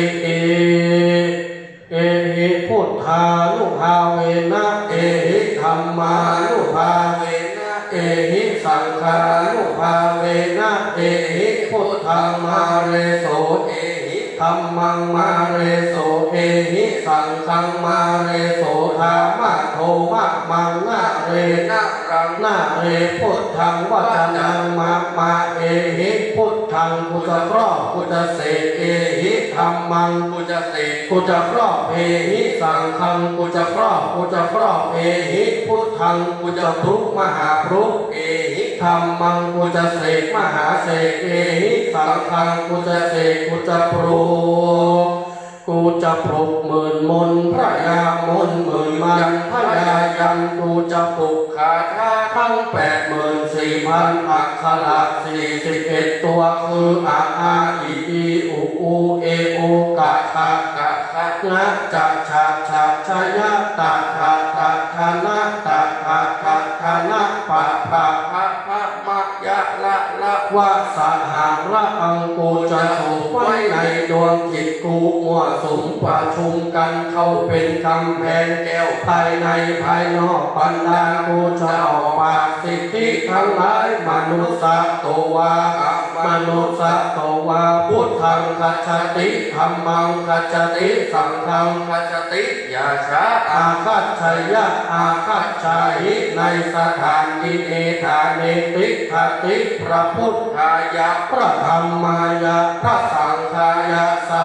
Ehi buddhānubhāvena, ehi dhammānubhāvena, ehi saṅghānubhāvena, ehi buddhamāreso, ehi dhammaṃ māresu ehi saṅghaṃ māresu. Dhāmadho mamaṃ nare naraṃ nare buddhaṃ vacanaṃ mama ehi buddhaṃ กูจะครอบ กูจะเสก ehi dhammaṃ กูจะเสก กูจะครอบ ehi saṅghaṃ กูจะครอบ กูจะครอบ ehi buddhaṃ กูจะปลุก มหาปลุก ehi dhammaṃ กูจะเสก มหาเสก ehi saṅghaṃ กูจะเสก กูจะปลุก กูจะปลุกหมื่นมนต์พระยามนต์หมื่นมันพญายันต์ กูจะปลุกคาถาทั้งแปดหมื่นสี่พันอักขระ สี่สิบเอ็ดตัว คือ อะ อา อิ อี อุ อู เอ โอ กะ ขะ กะ ขะ งะ จะ ฉะ ฉะ ชะ ยะ ตะ ทะ ทะ ทะ นะ ตะ ทะ ทะ ทะ นะ ปะ ปะ พะ พะ มะ ยะ ละ ละ วะ สะ หะ ระ อัง กูจะสูบไว้ในดวงจิตกู มั่วสุมประชุมกันเข้าเป็นกำแพงแก้วภายในภายนอก บรรดากูจะออกปากสิทธิทั้งหลาย มนุสสะโตวา อมนุสสะโตวา พุทธังคัจฉติ ธัมมังคัจฉติ สังฆังคัจฉติ อย่าช้า อาคัจฉยะ อาคัจฉาหิ ในสถานที่นี้ ฐาเน ติฏฐติ พระพุทธายะ พระธัมมายะ พระสังฆายะ สะ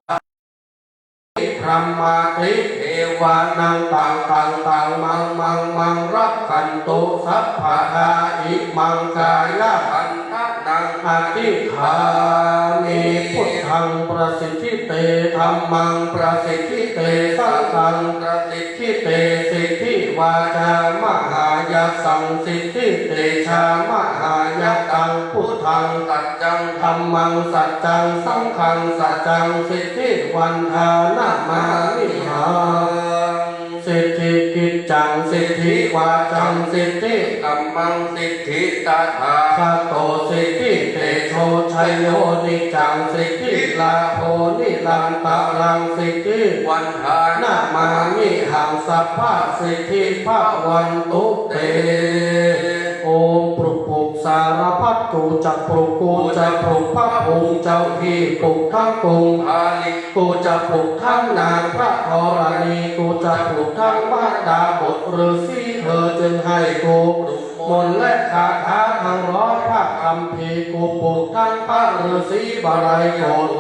พรหมาติ เทวานัง ตัง ตัง ตัง มัง มัง มัง รักขันตุ สัพพะทา อิมัง กายะ ขันธะ นัง อติคามิ พุทธัง ประสิทธิเต ธัมมัง ประสิทธิเต สังฆัง ประสิทธิเต สิทธิวาจา มหายัสสัง สิทธิเตชา มหายัตตัง พุทธัง สัจจัง ธัมมัง สัจจัง สังฆัง สัจจัง สิทธิวันทา นะมามิหัง สิทธิกิจจัง สิทธิวาจัง สิทธิกัมมัง สิทธิตถาคโต สิทธิเตโช ชโย นิจจัง สิทธิลาโภ นิรันตรัง สิทธิวันทา นะมามิหัง สัพพะสิทธิภะวันตุเต โอม ปลุก ปลุก สารพัด กูจะปลุก กูจะปลุก พระภูมิเจ้าที่ ปลุกทั้งกรุงพาลี กูจะปลุกทั้งนางพระธรณี กูจะปลุกทั้งมหาดาบทฤาษี เธอจึงให้กูปลุกมนต์และคาถาทั้งร้อยพระคัมภีร์ กูปลุกทั้งพระฤาษีบรายโกศ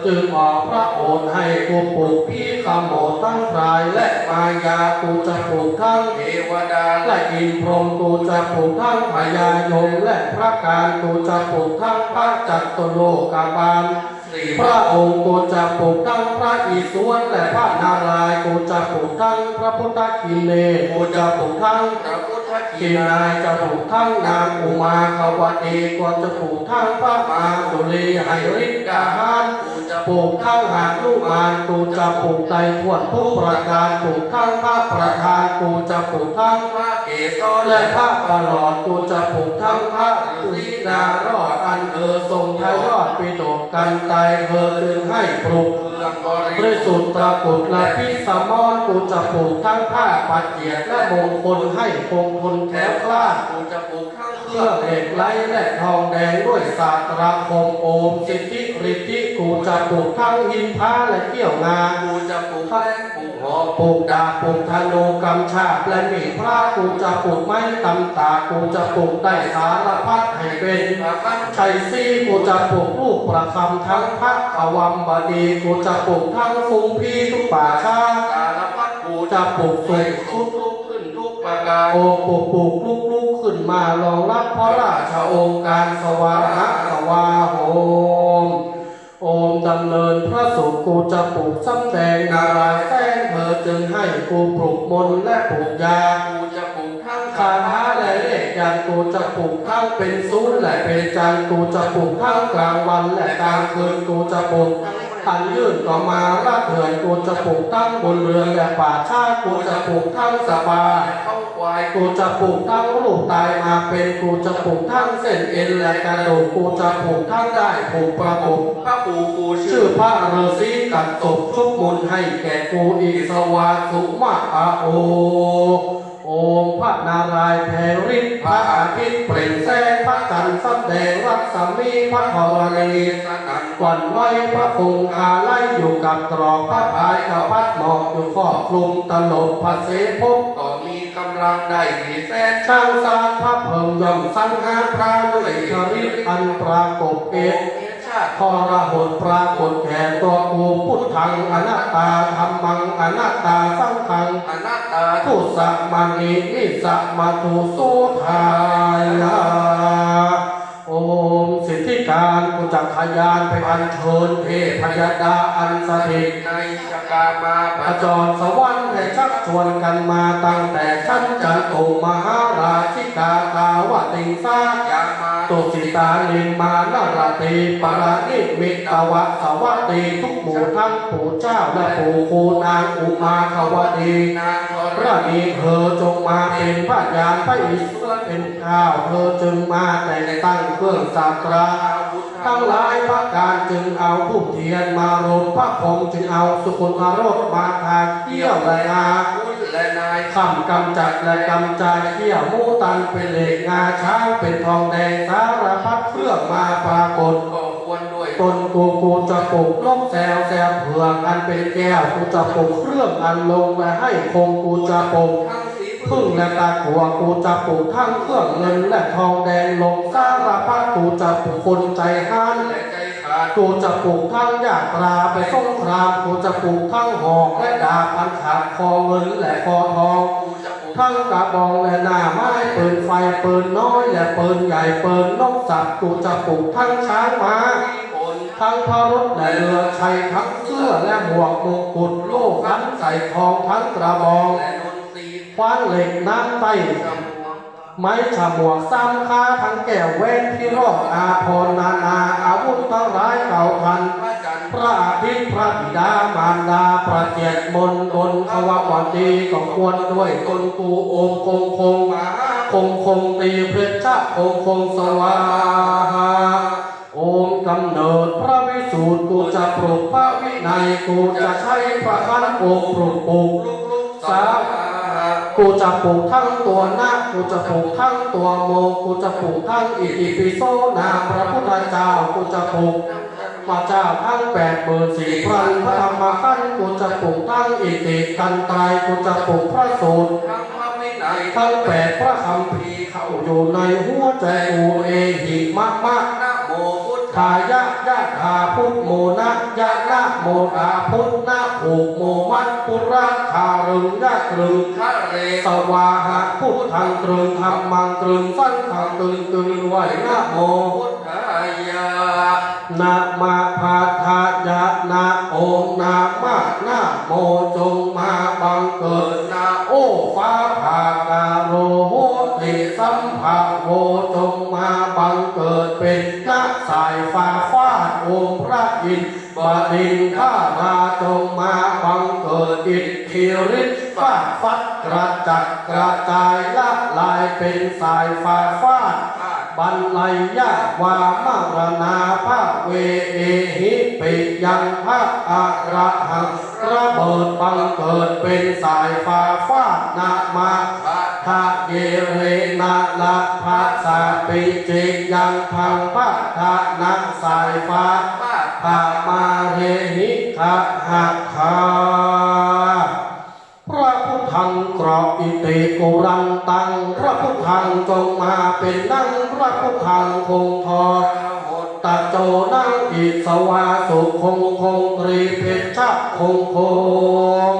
จึงออกพระโอษฐ์ให้ กูปลุกผีขโมดทั้งพรายและมายา กูจะปลุกทั้งเทวดาและอินทร์พรหม กูจะปลุกทั้งพญายมและพระการ กูจะปลุกทั้งพระจตุโลกบาล สี่พระองค์ กูจะปลุกทั้งพระอิศวรและพระนารายณ์ กูจะปลุกทั้งพระพุทธคิเนศ กูจะปลุกทั้งพระพุทธคินาย จะปลุกทั้งนางอุมาควตี กูจะปลุกทั้งพระมาตุลีไหริกหาน กูจะปลุกทั้งหนุมาน กูจะปลุกได้ทั่วทุกประการ ปลุกทั้งพระประธาน กูจะปลุกทั้งพระเกศรและพระประหลอด กูจะปลุกทั้งพระฤาษีนารอด อันเธอทรงพระยอดปิดกกันตาย เธอจึงให้ปลุกเครื่องบริสุทธิ์ตะกรุดและพิสมร กูจะปลุกทั้งผ้าปัจเจกและมงคลให้คงทนแคล้วคลาด กูจะปลุกทั้งเครื่องเหล็กไหลและทองแดงด้วยสาตราคม โอม สิทธิฤทธิ กูจะปลุกทั้งหินพาและเขี้ยวงา กูจะปลุกแล ปลุกหอก ปลุกดาบ ปลุกธนู กำฉาบ และมีดพระ กูจะปลุกไม้ตำตาก กูจะปลุกได้สารพัดให้เป็นพระมัญชัยสี กูจะปลุกลูกประคำทั้งพระกวัมบดี กูจะปลุกทั้งฝูงผีทุกป่าช้า สารพัด กูจะปลุกสุขทุกข์ขึ้นทุกประการ โอม ปลุก ปลุก ลุก ลุกขึ้นมารองรับพระราชโองการ สวาหะ สวาโหม โอม ดำเนินพระสูตร กูจะปลุกสำแดงนารายณ์แสน เธอจึงให้กูปลุกมนต์และปลุกยา กูจะปลุกทั้งคาถาและเลขยันต์ กูจะปลุกทั้งเป็นศูนย์และเป็นจันทร์ กูจะปลุกทั้งกลางวันและกลางคืน กูจะปลุกทั้งอันยื่นก็มาระเถื่อน กูจะปลุกทั้งบนเรือนและป่าช้า กูจะปลุกทั้งสปา กูจะปลุกทั้งรูปตายมาเป็น กูจะปลุกทั้งเส้นเอ็นและกระดูก กูจะปลุกทั้งด้ายผูกประกบ พระครู กูชื่อพระฤาษีกัสสป ชุบมนต์ให้แก่กู อิสวาสุมะอะโอ โอม พระนารายณ์แผลงฤทธิ์ พระอาทิตย์เปล่งแสง พระจันทร์สำแดงรัศมี พระธรณีสนั่นหวั่นไหว พระคงคาไล อยู่กับกรอบพระพาย ก็พัดหมอกอยู่ครอบคลุมตลบพระเสภพ ก็มีกำลังได้กี่แสนช้าง สารพระเพลิงย่อมสังหารพรานด้วยอิทธิฤทธิ์อันปรากฏเอก ทรหดปรากฏแก่ตัวกู พุทธังอนัตตา ธัมมังอนัตตา สังฆังอนัตตา ทุสะมะนิมิสสะ มัทธุโสธายะ โอม สิทธิการ กูจักขยานไปอัญเชิญเทพยดาอันสถิตในจกามาพจรสวรรค์ ให้ชักชวนกันมาตั้งแต่ชั้นจตุมหาราชิกา ท้าวติงสา ยามา ตุสิตา นิมมานรตี ปรนิมมิตวสวัตตี ทุกหมู่ทั้งปู่เจ้าและปู่ครูนางอุมาขวดี นางธรณี เธอจงมาเป็นพยาน พระอิศวรเป็นเจ้า เธอจึงมาแต่งตั้งเครื่องสักการะทั้งหลายประการ จึงเอาธูปเทียนมารมพระพรหม จึงเอาสุคนทรสมาทาเขี้ยวและงา และนายคำกำจัดและกำจายเขี้ยวหมูตันเป็นเหล็ก งาช้างเป็นทองแดง สารพัดเครื่องมาปรากฏ ก็ควรด้วยตนกู กูจะปลุกนกแซว แซวเผือกอันเป็นแก้ว กูจะปลุกเครื่องอันลงและให้คง กูจะปลุกทั้งสีผึ้งและตะกั่ว กูจะปลุกทั้งเครื่องเงินและทองแดงลง สารพัด กูจะปลุกคนใจฮ้านและใจขาด กูจะปลุกทั้งยาตราไปสงคราม กูจะปลุกทั้งหอกและดาบอันขาดคอเงินและคอทอง กูจะปลุกทั้งกระบองและหน้าไม้ ปืนไฟ ปืนน้อยและปืนใหญ่ ปืนนกสับ กูจะปลุกทั้งช้างม้า ทั้งพระรถและเรือชัย ทั้งเสื้อและหมวกมงกุฎ โล่ขันใส่ทอง ทั้งกระบองและนนทรีขวานเหล็กน้ำไต้ ไม้ฉมวกซ้ำค้า ทั้งแก้วแหวนพิโรธ อาภรณ์นานาอาวุธทั้งหลาย เก้าทันพระอาทิตย์ พระบิดามารดา ประเจียดมนต์ดลขวาวตี ก็ควรด้วยตนกู โอมคงคง มหาคงคง ตีเพชฌะคงคง สวาหา โอมกำเนิดพระวิสูตร กูจะปลุกพระวินัย กูจะใช้พระคันโอมปลุกปลุกสา กูจะปลุกทั้งตัวนะ กูจะปลุกทั้งตัวโม กูจะปลุกทั้งอิติปิโส นามพระพุทธเจ้า กูจะปลุกพระเจ้าทั้งแปดหมื่นสี่พันพระธรรมขันธ์ กูจะปลุกทั้งอิติกันตราย กูจะปลุกพระสูตรทั้งพระวินัย ทั้งแปดพระคัมภีร์ เข้าอยู่ในหัวใจกู เอหิมะมะ นะโมพุทธายะ ยะถาพุทโมนะ ยะนะโมตาพุทนะ ผูกโมมัดปุระคารึง ยะตรึงคะเร สวาหะ พุทธังตรึง ธัมมังตรึง สังฆังตรึง ตรึงไว้ นะโมพุทธายะ นะมะพัทธายะ นะโอม นะมะ นะโม จงมาบังเกิด นะโอ ฟ้าผ่ากาโรโหติ สัมภะโว จงมาบังเกิดเป็น นะสายฟ้าฟาด โอมพระอินทร์ บดินทรา จงมาบังเกิด อิทธิฤทธิ์ฟาดฟัดกระจัดกระจายละลายเป็นสายฟ้าฟาด บัลลัยยะวามรณา ภะเว เอหิ ปิยัง พระอะระหัง ระเบิดบังเกิดเป็นสายฟ้าฟาด นะมะ ทะเย เร นะ ละ ภัสสะ ปิ จิ ยัง พัง พะ ทะ นะ สายฟ้า พะ ทะ มา เร หิ ขะ หะ คา พระพุทธังกรอิติกุรันตัง พระพุทธังจงมาเป็นนัง พระพุทธังคงทรหดตะโจนัง อิสวาสุคงคง ตรีเพชฌะคงคง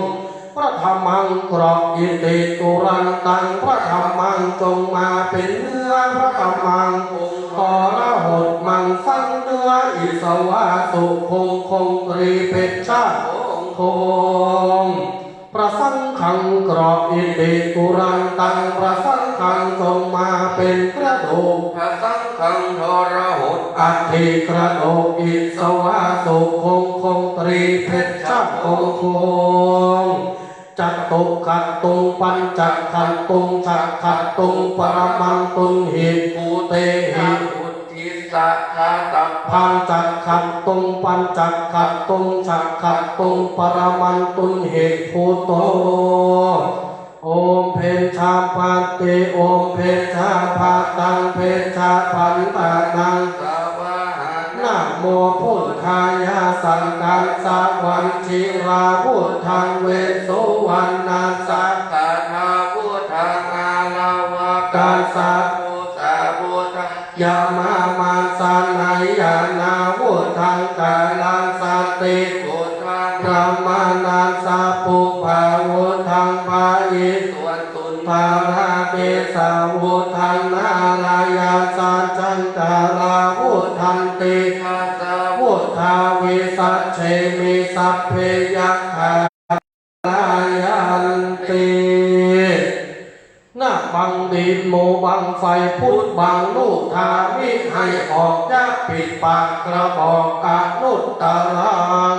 พระธัมมังกรอิติกุรันตัง พระธัมมังจงมาเป็นเนื้อ พระธัมมังคงทรหดมังสัง เนื้ออิสวาสุคงคง ตรีเพชฌะคงคง พระสังฆังกรอิติกุรันตัง พระสังฆังจงมาเป็นกระดูก พระสังฆังทรหดอัฐิกระดูก อิสวาสุคงคง ตรีเพชฌะคงคง จตุขัตตุง ปัญจขัตตุง ชะขัตตุง ปรมันตุนหิ ภูเตหิ อุท ทิสะทาตัพพัง จักขัตตุง ปัญจักขัตตุง ชะขัตตุง ปรมันตุนหิ ภูโต โอมเพชฌาพัตติ โอมเพชฌาพัตตัง เพชฌาพันตานัง สวาหา นะโมพุทธายะ saṅkassavañjirābhuḍḍhaṃ, vesuvaṇṇasaṅkassābhuḍḍhaṃ, ālāvakassabuddhabhuttaṃ, yāmāmassaneyyanābhuḍḍhaṃ, kālantatibuddhaṃ, brāhmaṇassa pubbabhuttaṃ, pahīsutthuṇḍārakesābhuḍḍhaṃ, nārāyasaccaṅkarābhuḍḍhaṃ, tejasā buddhavisajjemi, sabbe yakkhā pahāyanti. หน้าบังดิน โมบังไฟ พุทธบังลูก ทามิให้ออก ยะ ปิดปากกระบอก อนุตตรัง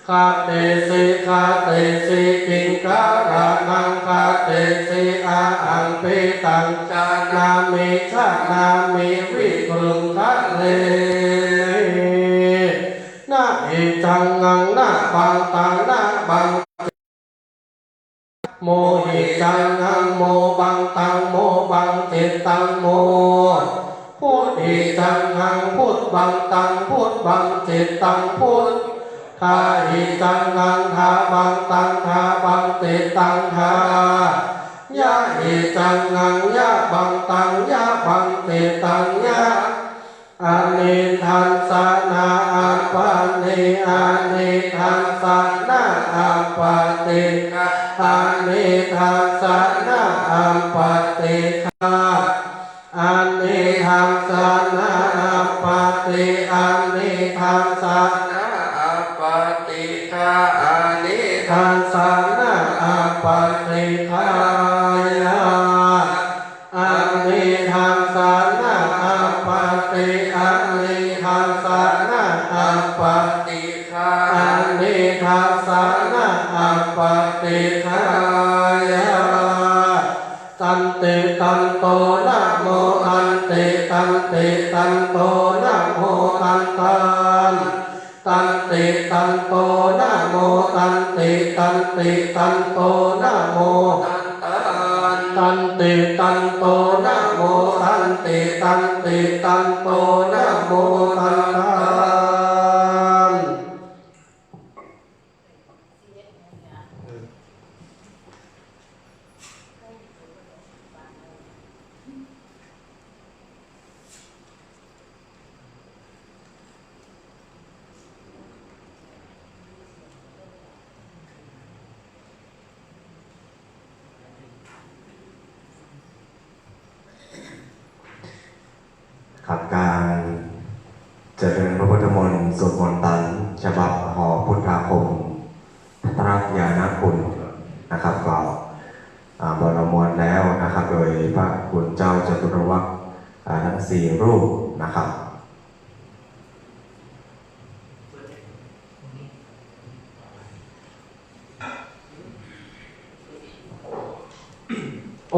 Khatesi khatesi kiṅkaraṇaṃ, khatesi ahaṃ pītaṃ janāmi, janāmi vigrūḷhare. Na icchaṃ ahaṃ na bhāntaṃ na bhaṃ mohijaṃ ahaṃ mobaṃ taṃ mobaṃ cittaṃ mo phuṭṭhijaṃ ahaṃ phuṭṭhaṃ taṃ phuṭṭhaṃ cittaṃ phuṭṭhāhijaṃ ahaṃ dhabbaṃ taṃ dhabbaṃ cittaṃ dha yahijaṃ ahaṃ yabbaṃ taṃ yabbaṃ cittaṃ ya aniddassana appati aniddassana appaṭighā aniddassana appaṭighā aniddassana appati aniddassana appaṭighā aniddassana appaṭighāya aniddassana appati aniddassana appaṭighā aniddassana appaṭighāya. Tanti tanto namo tanti tanti tanto namo tantan tanti tanto namo tanti tanti tanto namo tantan tanti tanto namo tanti tanti tanto namo tantan. ครับ การเจริญพระพุทธมนต์ สวดมนต์ตัน ฉบับหอพุทธาคม พระญาณคุณนะครับ ก็ อ่า ประมวลแล้วนะครับ โดยพระคุณเจ้าจตุรวักษ์ อ่า ทั้งสี่รูปนะครับ Om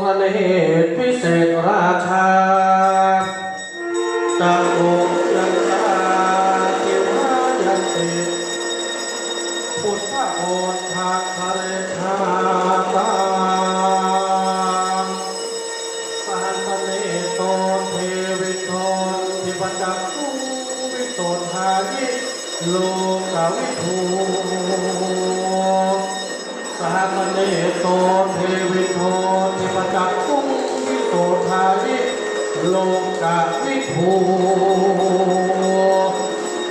พระเนตรพิเศษราชา จักขุยันตา ทิวายันติ พุทธโอทาภะเรขาตัง Sahassaneto deveto dīpajakkhuṃ visuddhāhi lokavidū. Sahassaneto deveto dīpajakkhuṃ visuddhāhi lokavidū.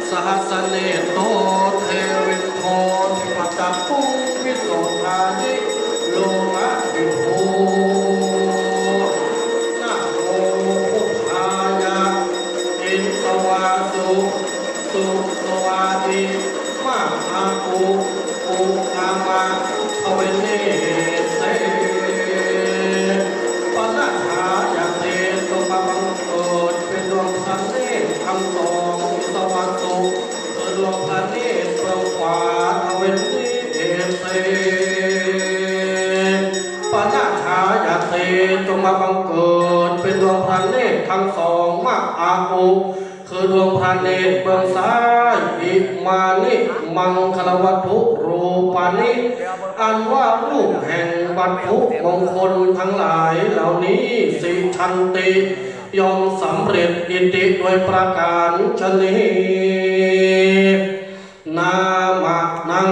Sahassaneto deveto dīpajakkhuṃ visuddhāhi lokavidū. Namo buddhāya. Isvā su, su, svā i, ma, a, u, u, a, ma, tve, ni, se. พระนาถายาเต จงมาบังเกิดเป็นดวงพระเนตรทั้งสอง อิสวาสุ คือดวงพระเนตรเบื้องขวา ทเวนิ เอเต ปนาถายาเต จงมาบังเกิดเป็นดวงพระเนตรทั้งสอง มะ อา อุ คือดวงพระเนตรเบื้องซ้าย อิมานิ มังคลวัตถุรูปานิ อันว่ารูปแห่งวัตถุมงคลทั้งหลายเหล่านี้ สิชันติ ย่อมสำเร็จ อิติ โดยประการฉะนี้ นามะนัง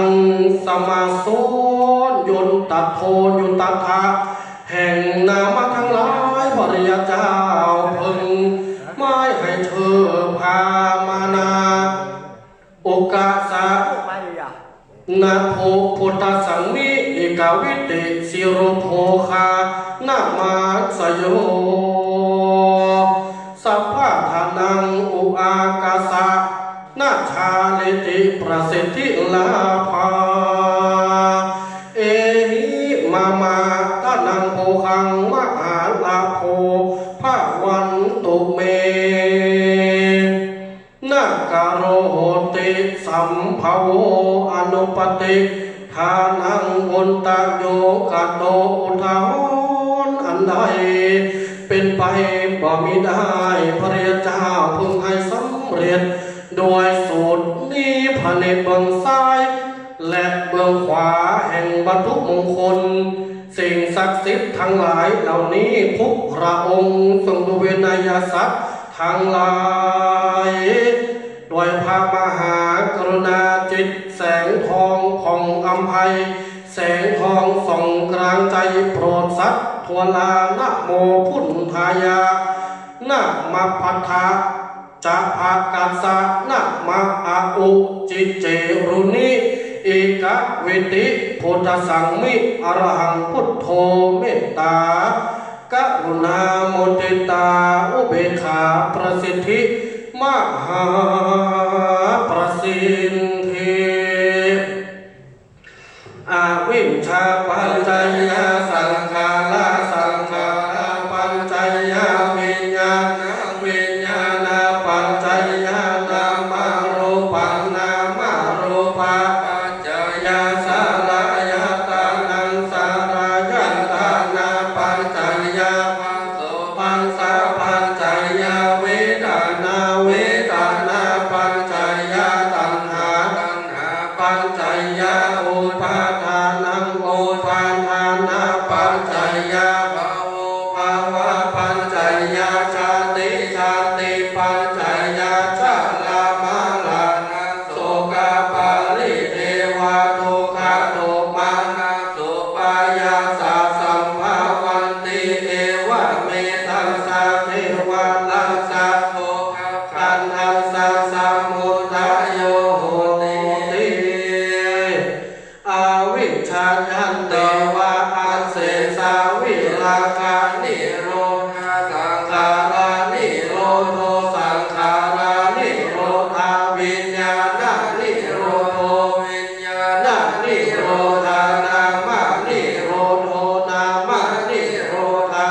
สมาโส โยตัทโธ โยตัทธะ แห่งนามะทั้งหลาย พระริยเจ้าพึงไม้ให้เธอพามานา โอกาสะ นะโภ พุทธสังมิ เอกวิติ สิโรโภคา นะมาสโย สัพพะทานัง อุอากาสะ นะชาลิติ ประสิทธิลาภา เอหิ มะมะ ทานัง โภคัง มหาลาโภ ภะวันตุ เม นะกะโรโหติ สัมภะโว อนุปัตติ ทานัง บุญตะโยกะโต อุทาหรณ์อันใด เป็นไปบ่มิได้ พระริยเจ้าพึงให้สำเร็จ โดยสูตรนี้ภายในเบื้องซ้าย และเบื้องขวาแห่งวัตถุมงคล สิ่งศักดิ์สิทธิ์ทั้งหลายเหล่านี้ ทุกพระองค์ทรงดูเวนยสัตว์ทั้งหลาย ด้วยพระมหากรุณาจิต แสงทองของอำไพ แสงทองส่องกลางใจ โปรดสัตว์ทั่วลา นะโมพุทธายะ นะมะพัทธะ จะภะกัสสะ นะมะอะอุ จิเจรุนิ เอกวิติ พุทธสังมิ อะระหัง พุทโธ เมตตา กรุณา มุทิตา อุเบกขา ประสิทธิ มหาประสิทธิ อวิชชาปัจจยาสังขาร สังขารปัจจยาวิญญาณ วิญญาณปัจจยานามรูปัง นามรูปปัจจยาสลายตานัง สลายตานาปัจจยา ผัสสะปัจจยาเวทนา เวทนาปัจจยาตัณหา ตัณหาปัจจยาอุปาทานัง อุปาทานาปัจจยาภะโว ภะวะปัจจยาชาติ ชาติปัจจยาชะลามะระณะ โสกะปริเทวะทุกขะโทมนัสสุปายาสะสัมภะวันติ เอวะเมทัสสะเทวะรัสสะโสกะขันธัสสะสมุทาโยโหติ อวิชชายันเตวะ อัสเสสาวิรากานิโรธา สังขารานิโรโธ สังขารานิโรธา วิญญาณานิโรโธ วิญญาณานิโรธา นามะนิโรโธ นามะนิโรธา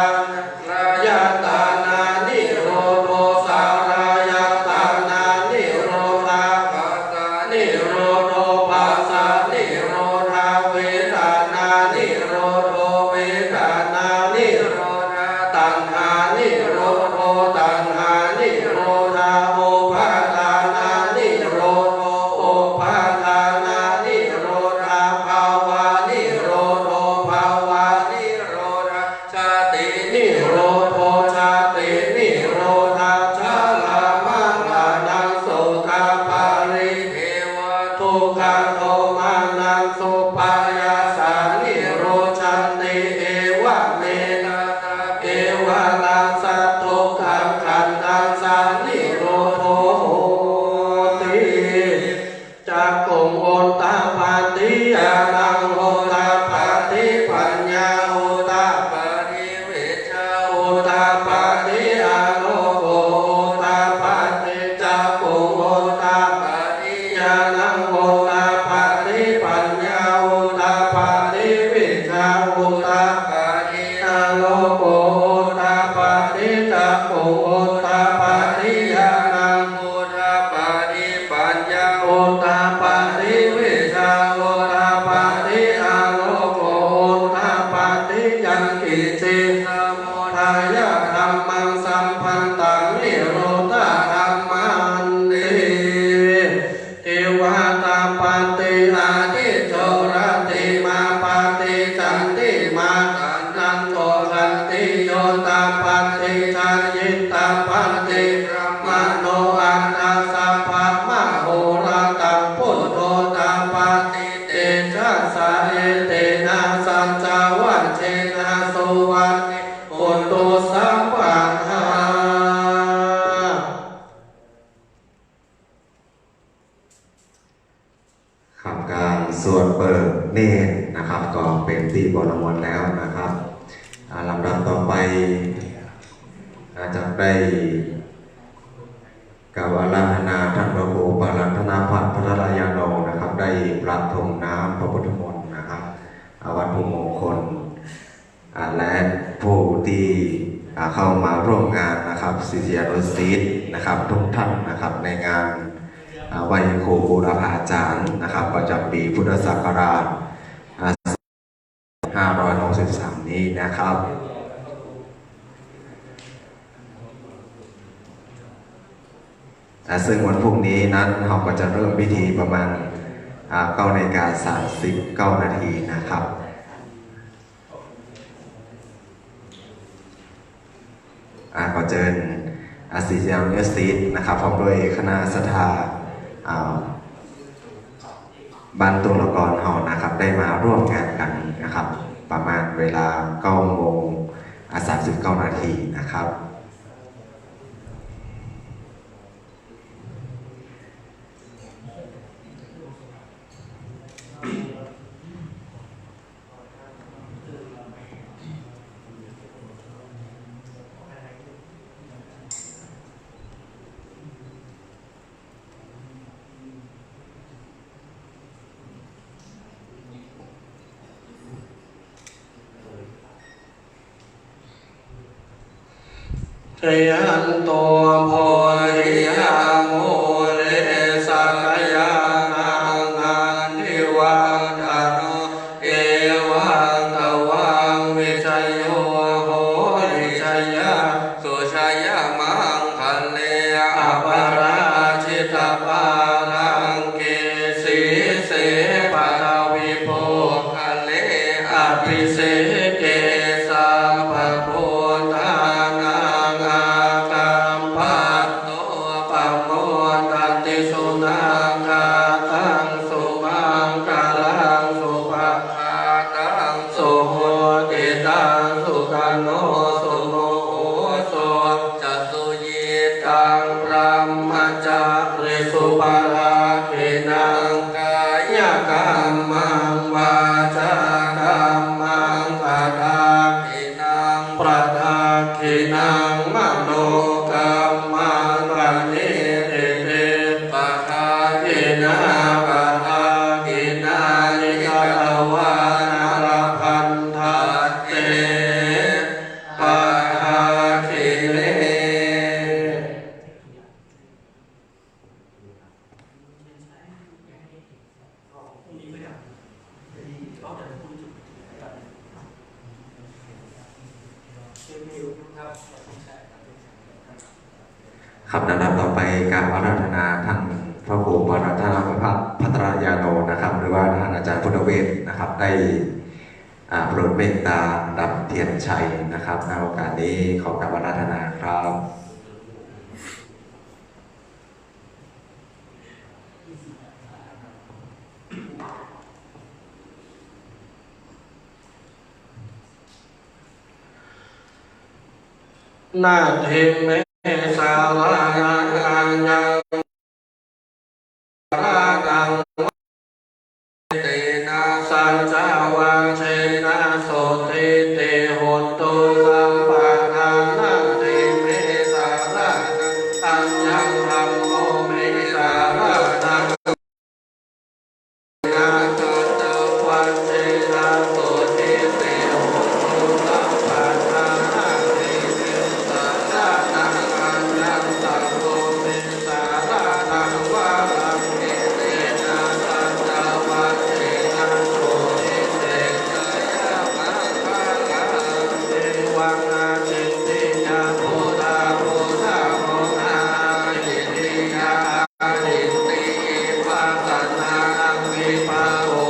ลายตานานิโรโธ สลายตานานิโรธา ผัสสะนิโรโธ ผัสสะนิโรธา เวทนานิโรโธ เวทนานิโรธา ตัณหานิโรโธ ตัณหานิโรธา อุปาทานานิโรโธ อุปาทานานิโรธา ภาวานิโรโธ ภาวานิโรธา ชาตินิโรโธ ชาตินิโรธา ชะลามะระณัง โสกะปริเทวะทุกขะโทมนัสสุปายาสานิโรธันติ เอวะเมทัสสะเทวะรัสสะโสกะขันธัสสะนิโรโธโหติ จักขุงอุทปาทิ ญาณังอุทปาทิ ปัญญาอุทปาทิ วิชชาอุทปาทิ อาโลโกอุทปาทิ จักขุงอุทปาทิ ญาณังอุทปาทิ ปัญญาอุทปาทิ วิชชาอุท ประมวลแล้วนะครับ อ่า ลำดับต่อไป อาจารย์ได้กล่าวอาราธนาท่านพระครูปรัตนภัทรยาโนนะครับ ได้ประพรมน้ำพระพุทธมนต์นะครับ อ่า วัตถุมงคล อ่า และผู้ที่ อ่า เข้ามาร่วมงานนะครับ ศิษยานุศิษย์นะครับ ทุกท่านนะครับ ในงาน อ่า ไหว้ครูบูรพาจารย์นะครับ ประจำปีพุทธศักราช อ่า ห้าร้อยหกสิบสาม นี้นะครับ อ่า ซึ่งวันพรุ่งนี้นั้นเราก็จะเริ่มพิธีประมาณ อ่า เก้านาฬิกาสามสิบเก้านาทีนะครับ อ่า ขอเชิญ อ่า ศิษยานุศิษย์นะครับ พร้อมด้วยคณะศรัทธา อ่า บ้านตุลกรเฮานะครับ ได้มาร่วมงานกันนะครับ ประมาณเวลา เก้าโมง อ่า สามสิบเก้านาทีนะครับ Jayanto bodhiyā mūle sakyānaṃ nandivaḍḍhano, evaṃ tvaṃ vijayo hohi jayassu jayamaṅgale, aparājitapallaṅke sīse paṭhavipokkhare, abhiseke sabbabuddhānaṃ aggappatto pamodati. Sunakkhattaṃ sumaṅgalaṃ supabhātaṃ suhuṭṭhitaṃ, sukhaṇo sumuhutto ca suyiṭṭhaṃ brahmacārisu, padakkhiṇaṃ kāyakammaṃ vācākammaṃ padakkhiṇaṃ, padakkhiṇaṃ manokammaṃ paṇidhī te padakkhiṇā, padakkhiṇāni katvāna labhantatthe padakkhiṇe. ครับ ลำดับต่อไปกราบอาราธนาท่านพระครูปรัตนภัทรยาโนนะครับ หรือว่าท่านอาจารย์พุทธเวชนะครับ ได้ อ่า โปรดเมตตาดับเทียนชัยนะครับ ณ โอกาสนี้ขอกราบอาราธนาครับ Natthi me saraṇaṃ aññaṃ saraṇaṃ vajjena saccavajjena sotthi te hotu sabbadā. Natthi me saraṇaṃ aññaṃ, dhammo me saraṇaṃ vajjena saccavajjena sotthi te hotu sabbadā. Natthi me saraṇaṃ aññaṃ, saṅgho me saraṇaṃ varaṃ, etena saccavajjena sotthi te jayamaṅgalaṃ. Evaṃ acintiyabhūtā buddhaguṇā acintiyā, acintiyī pasannānaṃ vipako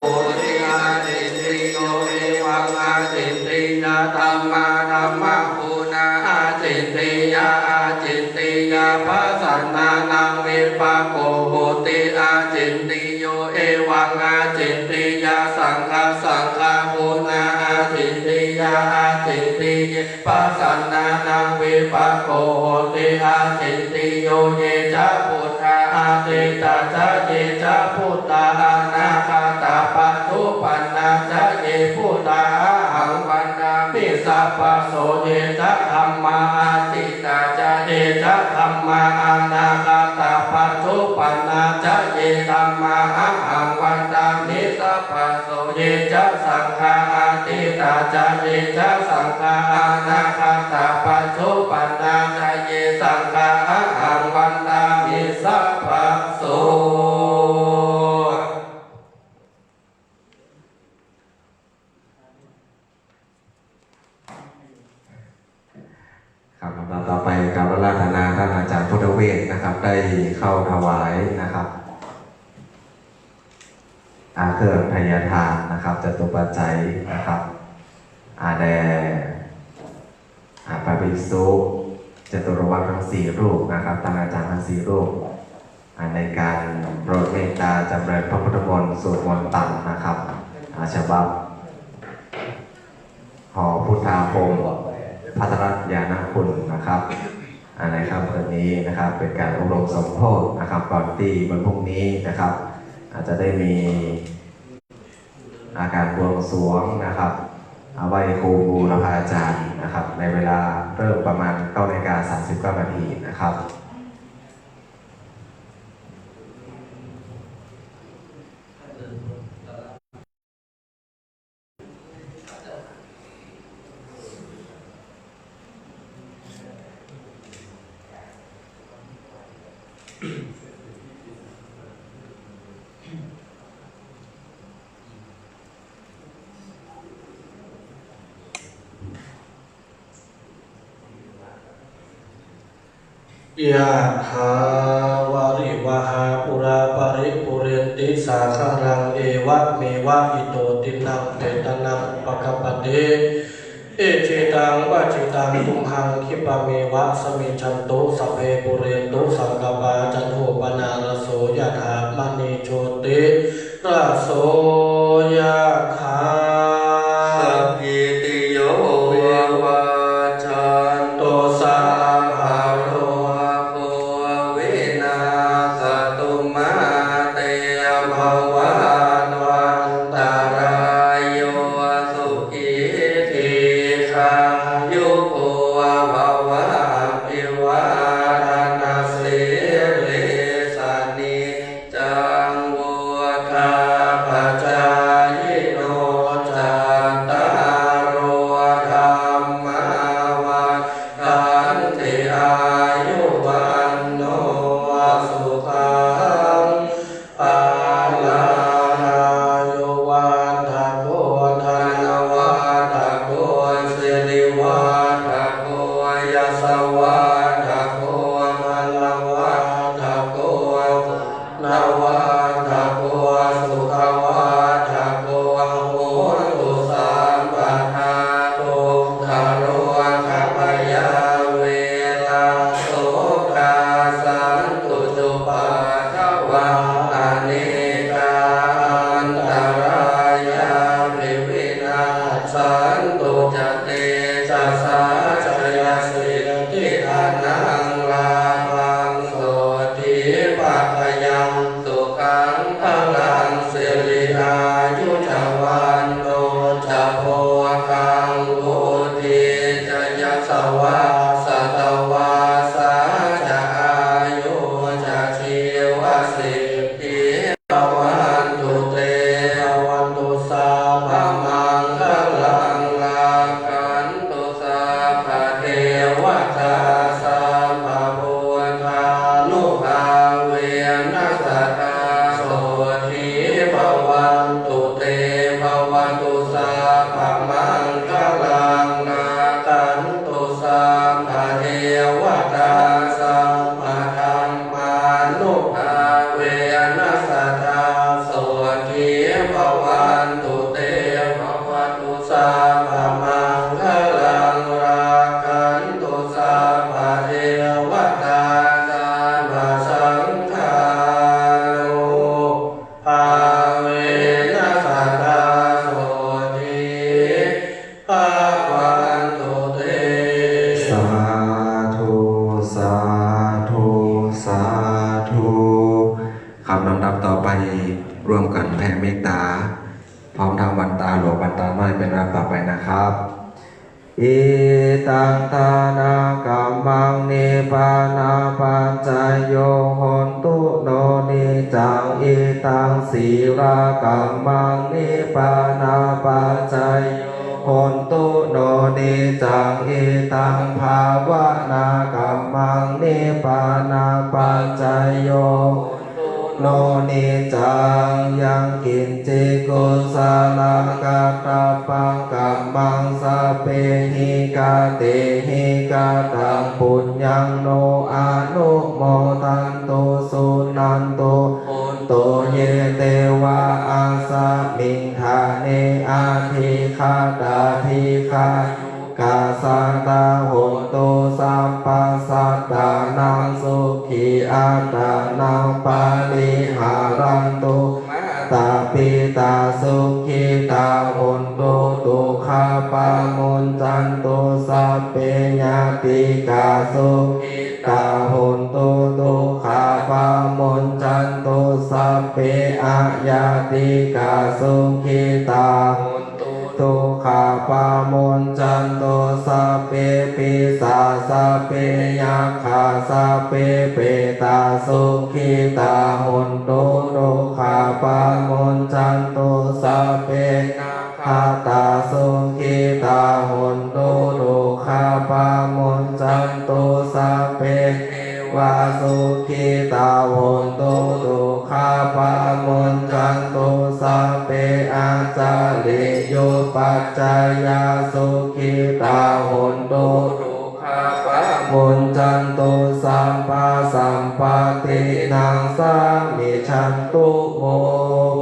hoti acintiyā, evaṃ acintiyā dhammā, dhammaguṇā acintiyā, acintiyā pasannānaṃ vipako hoti acintiyā, evaṃ acintiyā saṅghā, saṅghaguṇā acintiyā, acintiyī pasannānaṃ vipako hoti acintiyā, ye ca buddhā atītā ca, ye ca buddhā anāgatā, paccuppannā ca ye buddhā ahaṃ vandāmi sabbaso. Ye ca dhammā atītā ca ye ca dhammā anāgatā paccuppannā ca ye dhammā ahaṃ vandāmi sabbaso. Ye ca saṅghā atītā ca ye ca saṅghā anāgatā paccuppannā ca ye saṅghā ahaṃ vandāmi sabbaso. ครับ ลำดับต่อไปกราบอาราธนาท่านอาจารย์พุทธเวชนะครับ ได้เข้าถวายนะครับ อาเครื่องไทยทานนะครับ จตุปัจจัยนะครับ อาแด่ อ่า พระภิกษุจตุรวัตรทั้งสี่รูปนะครับ ท่านอาจารย์ทั้งสี่รูป อ่า ในการโปรดเมตตาจำเริญพระพุทธมนต์ สวดมนต์ตันนะครับ อ่า ฉบับ หอพุทธาคม ภัทรรัตน์ ญาณคุณนะครับ อ่า ในค่ำคืนนี้นะครับ เป็นการอบรมสมโภชนะครับ ก่อนที่วันพรุ่งนี้นะครับ อาจจะได้มี อาการบวงสรวงนะครับ เอาไหว้ครูบูรพาจารย์นะครับ ในเวลาเริ่มประมาณ เก้านาฬิกาสามสิบเก้านาทีนะครับ Yathā vārivahā pūrā paripūrenti sāgaraṃ, evameva ito dinnaṃ petānaṃ upakappati. Icchitaṃ patthitaṃ tumhaṃ khippameva samijjhatu, sabbe pūrentu saṅkappā, cando paṇṇaraso yathā, maṇi jotiraso yathā. Sabbītiyo vivajjantu, sabbarogo vinassatu, mā te bhavatvantarāyo, sukhī dīghāyuko bhava. Abhivādanasīlissa niccaṃ vuḍḍhāpacāyino, cattāro dhammā vaḍḍhanti, āyu vaṇṇo sukhaṃ balaṃ. Āyuvaḍḍhako dhanavaḍḍhako sirivaḍḍhako yasavaḍḍhako balavaḍḍhako vaṇṇavaḍḍhako sukhavaḍḍhako hotu sabbadā. Dukkharogabhayā verā sokā sattu cupaddavā, anekā antarāyāpi vinassantu ca tejasā. Jayasiddhi dhanaṃ lābhaṃ sotthi bhāgyaṃ sukhaṃ balaṃ, siri āyu ca vaṇṇo ca bhogaṃ vuḍḍhī ca yasavā, satavassā ca āyū ca jīvasiddhī bhavantu te. Bhavatu sabbamaṅgalaṃ, rakkhantu sabba ไปนะครับ Idaṃ dānakammaṃ nibbānapaccayo hontu no niccaṃ. Idaṃ sīlakammaṃ nibbānapaccayo hontu no niccaṃ. Idaṃ bhāvanākammaṃ nibbānapaccayo no niccaṃ. Yaṅkiñci kusalakatabbaṃ kammaṃ sabbehi katehi kataṃ puññaṃ no anumodantu suṇantu bhonto ye devā asmiṃ ṭhāne adhigatā dīghāyu kā sadā hontu sabbasattānaṃ sukhī attānaṃ pariharantu. Mātā pitā sukhitā hontu dukkhā pamuñcantu sabbe ñātikā sukhitā hontu dukkhā pamuñcantu sabbe aññātikā sukhitā hontu dukkhā pamuñcantu sabbe pisā sabbe yakkhā sabbe petā sukhitā hontu dukkhā pamuñcantu sabbe nakkhattā sukhitā hontu dukkhā pamuñcantu sabbe devā sukhitā hontu dukkhā pamuñcantu sabbe ācariyupajjhāyā sukhitā hontu dukkhā pamuñcantu sabbasampattināṃ samijjhantu vo.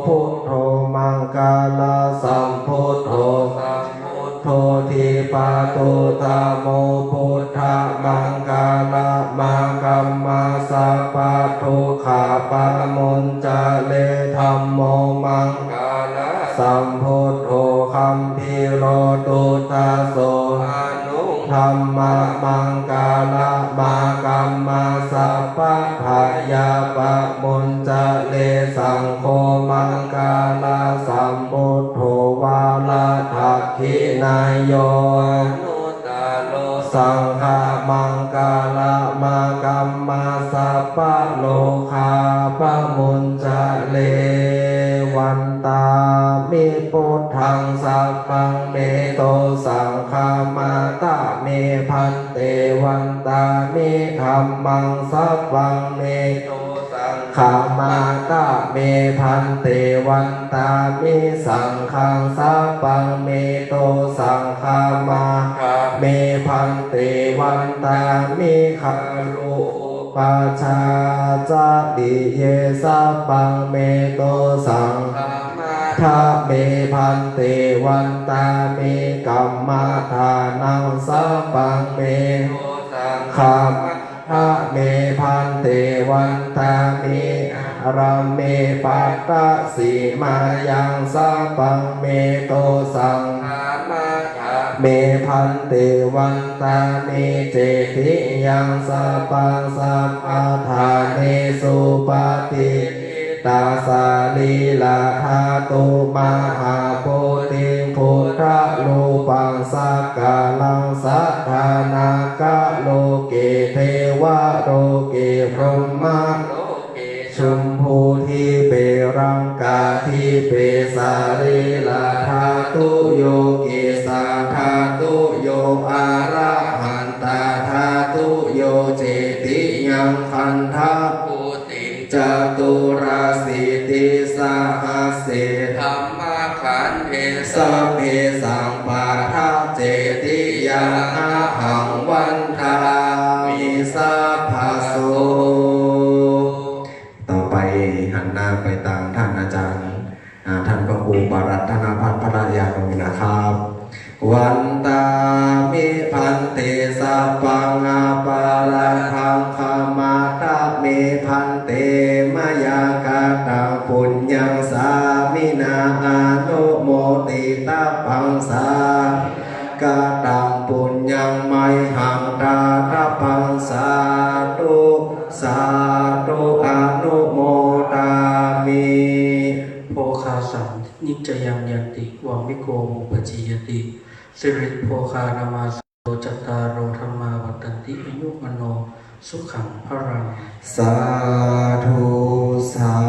Buddho maṅgalasambuddho sambuddho dīpaduttamo buddhamaṅgalamāgamma sabbadukkhā pamuñcare dhammo maṅgalasambuddho gambhīro duddaso anuṃ dhammamaṅgalamāgamma sabbabhayā pamuñcare saṅgho maṅgalasambuddho varadakkhiṇeyyo anuttaro saṅghamaṅgalamāgamma sabbarogā pamuñcare. Vandāmi buddhaṃ sabbaṃ me dosaṃ khamata me bhante. Vandāmi dhammaṃ sabbaṃ me dosaṃ khamata me bhante. Vandāmi saṅghaṃ sabbaṃ me dosaṃ khamata me bhante. Vandāmi garu upajjhācariye sabbaṃ me dosaṃ khamata me bhante. Vandāmi kammadānaṃ sabbaṃ me dosaṃ khamata me bhante. Vandāmi āramme patta simāyaṃ sabbaṃ me dosaṃ khamata me bhante. Vandāmi cetiyaṃ sabbaṃ sabbaṭṭhānesu patiṭṭhita sarīradhātu mahābodhiṃ buddharūpaṃ sakalaṃ sadā nāgaloke devaloke brahmaloke jambudīpe laṅkādīpe sarīradhātuyo kesādhātuyo arahantadhātuyo cetiyaṃ gandhakuṭiṃ caturāsītisahasсе dhammakkhandhe sabbesaṃ paṭhaccetiyā ahaṃ vandāmi sabbaso. ต่อไปหันหน้าไปทางท่านอาจารย์ อ่า ท่านพระครูปรัตนพัฒน์ พระยาโน นะครับ Vandāmi bhante sabbaṃ aparādhaṃ khamata me bhante. Mayā kataṃ puññaṃ sāminā anumoditabbaṃ. Sā kataṃ puññaṃ mayhaṃ dātabbaṃ. Sādhu sādhu anumodāmi. โภคาสัง niccayaṃ yanti, vammiko vūpajjiyyati. Siribhogānamāsayo, cattāro dhammā vaḍḍhanti, āyu vaṇṇo sukhaṃ balaṃ. Sādhu, sādhu.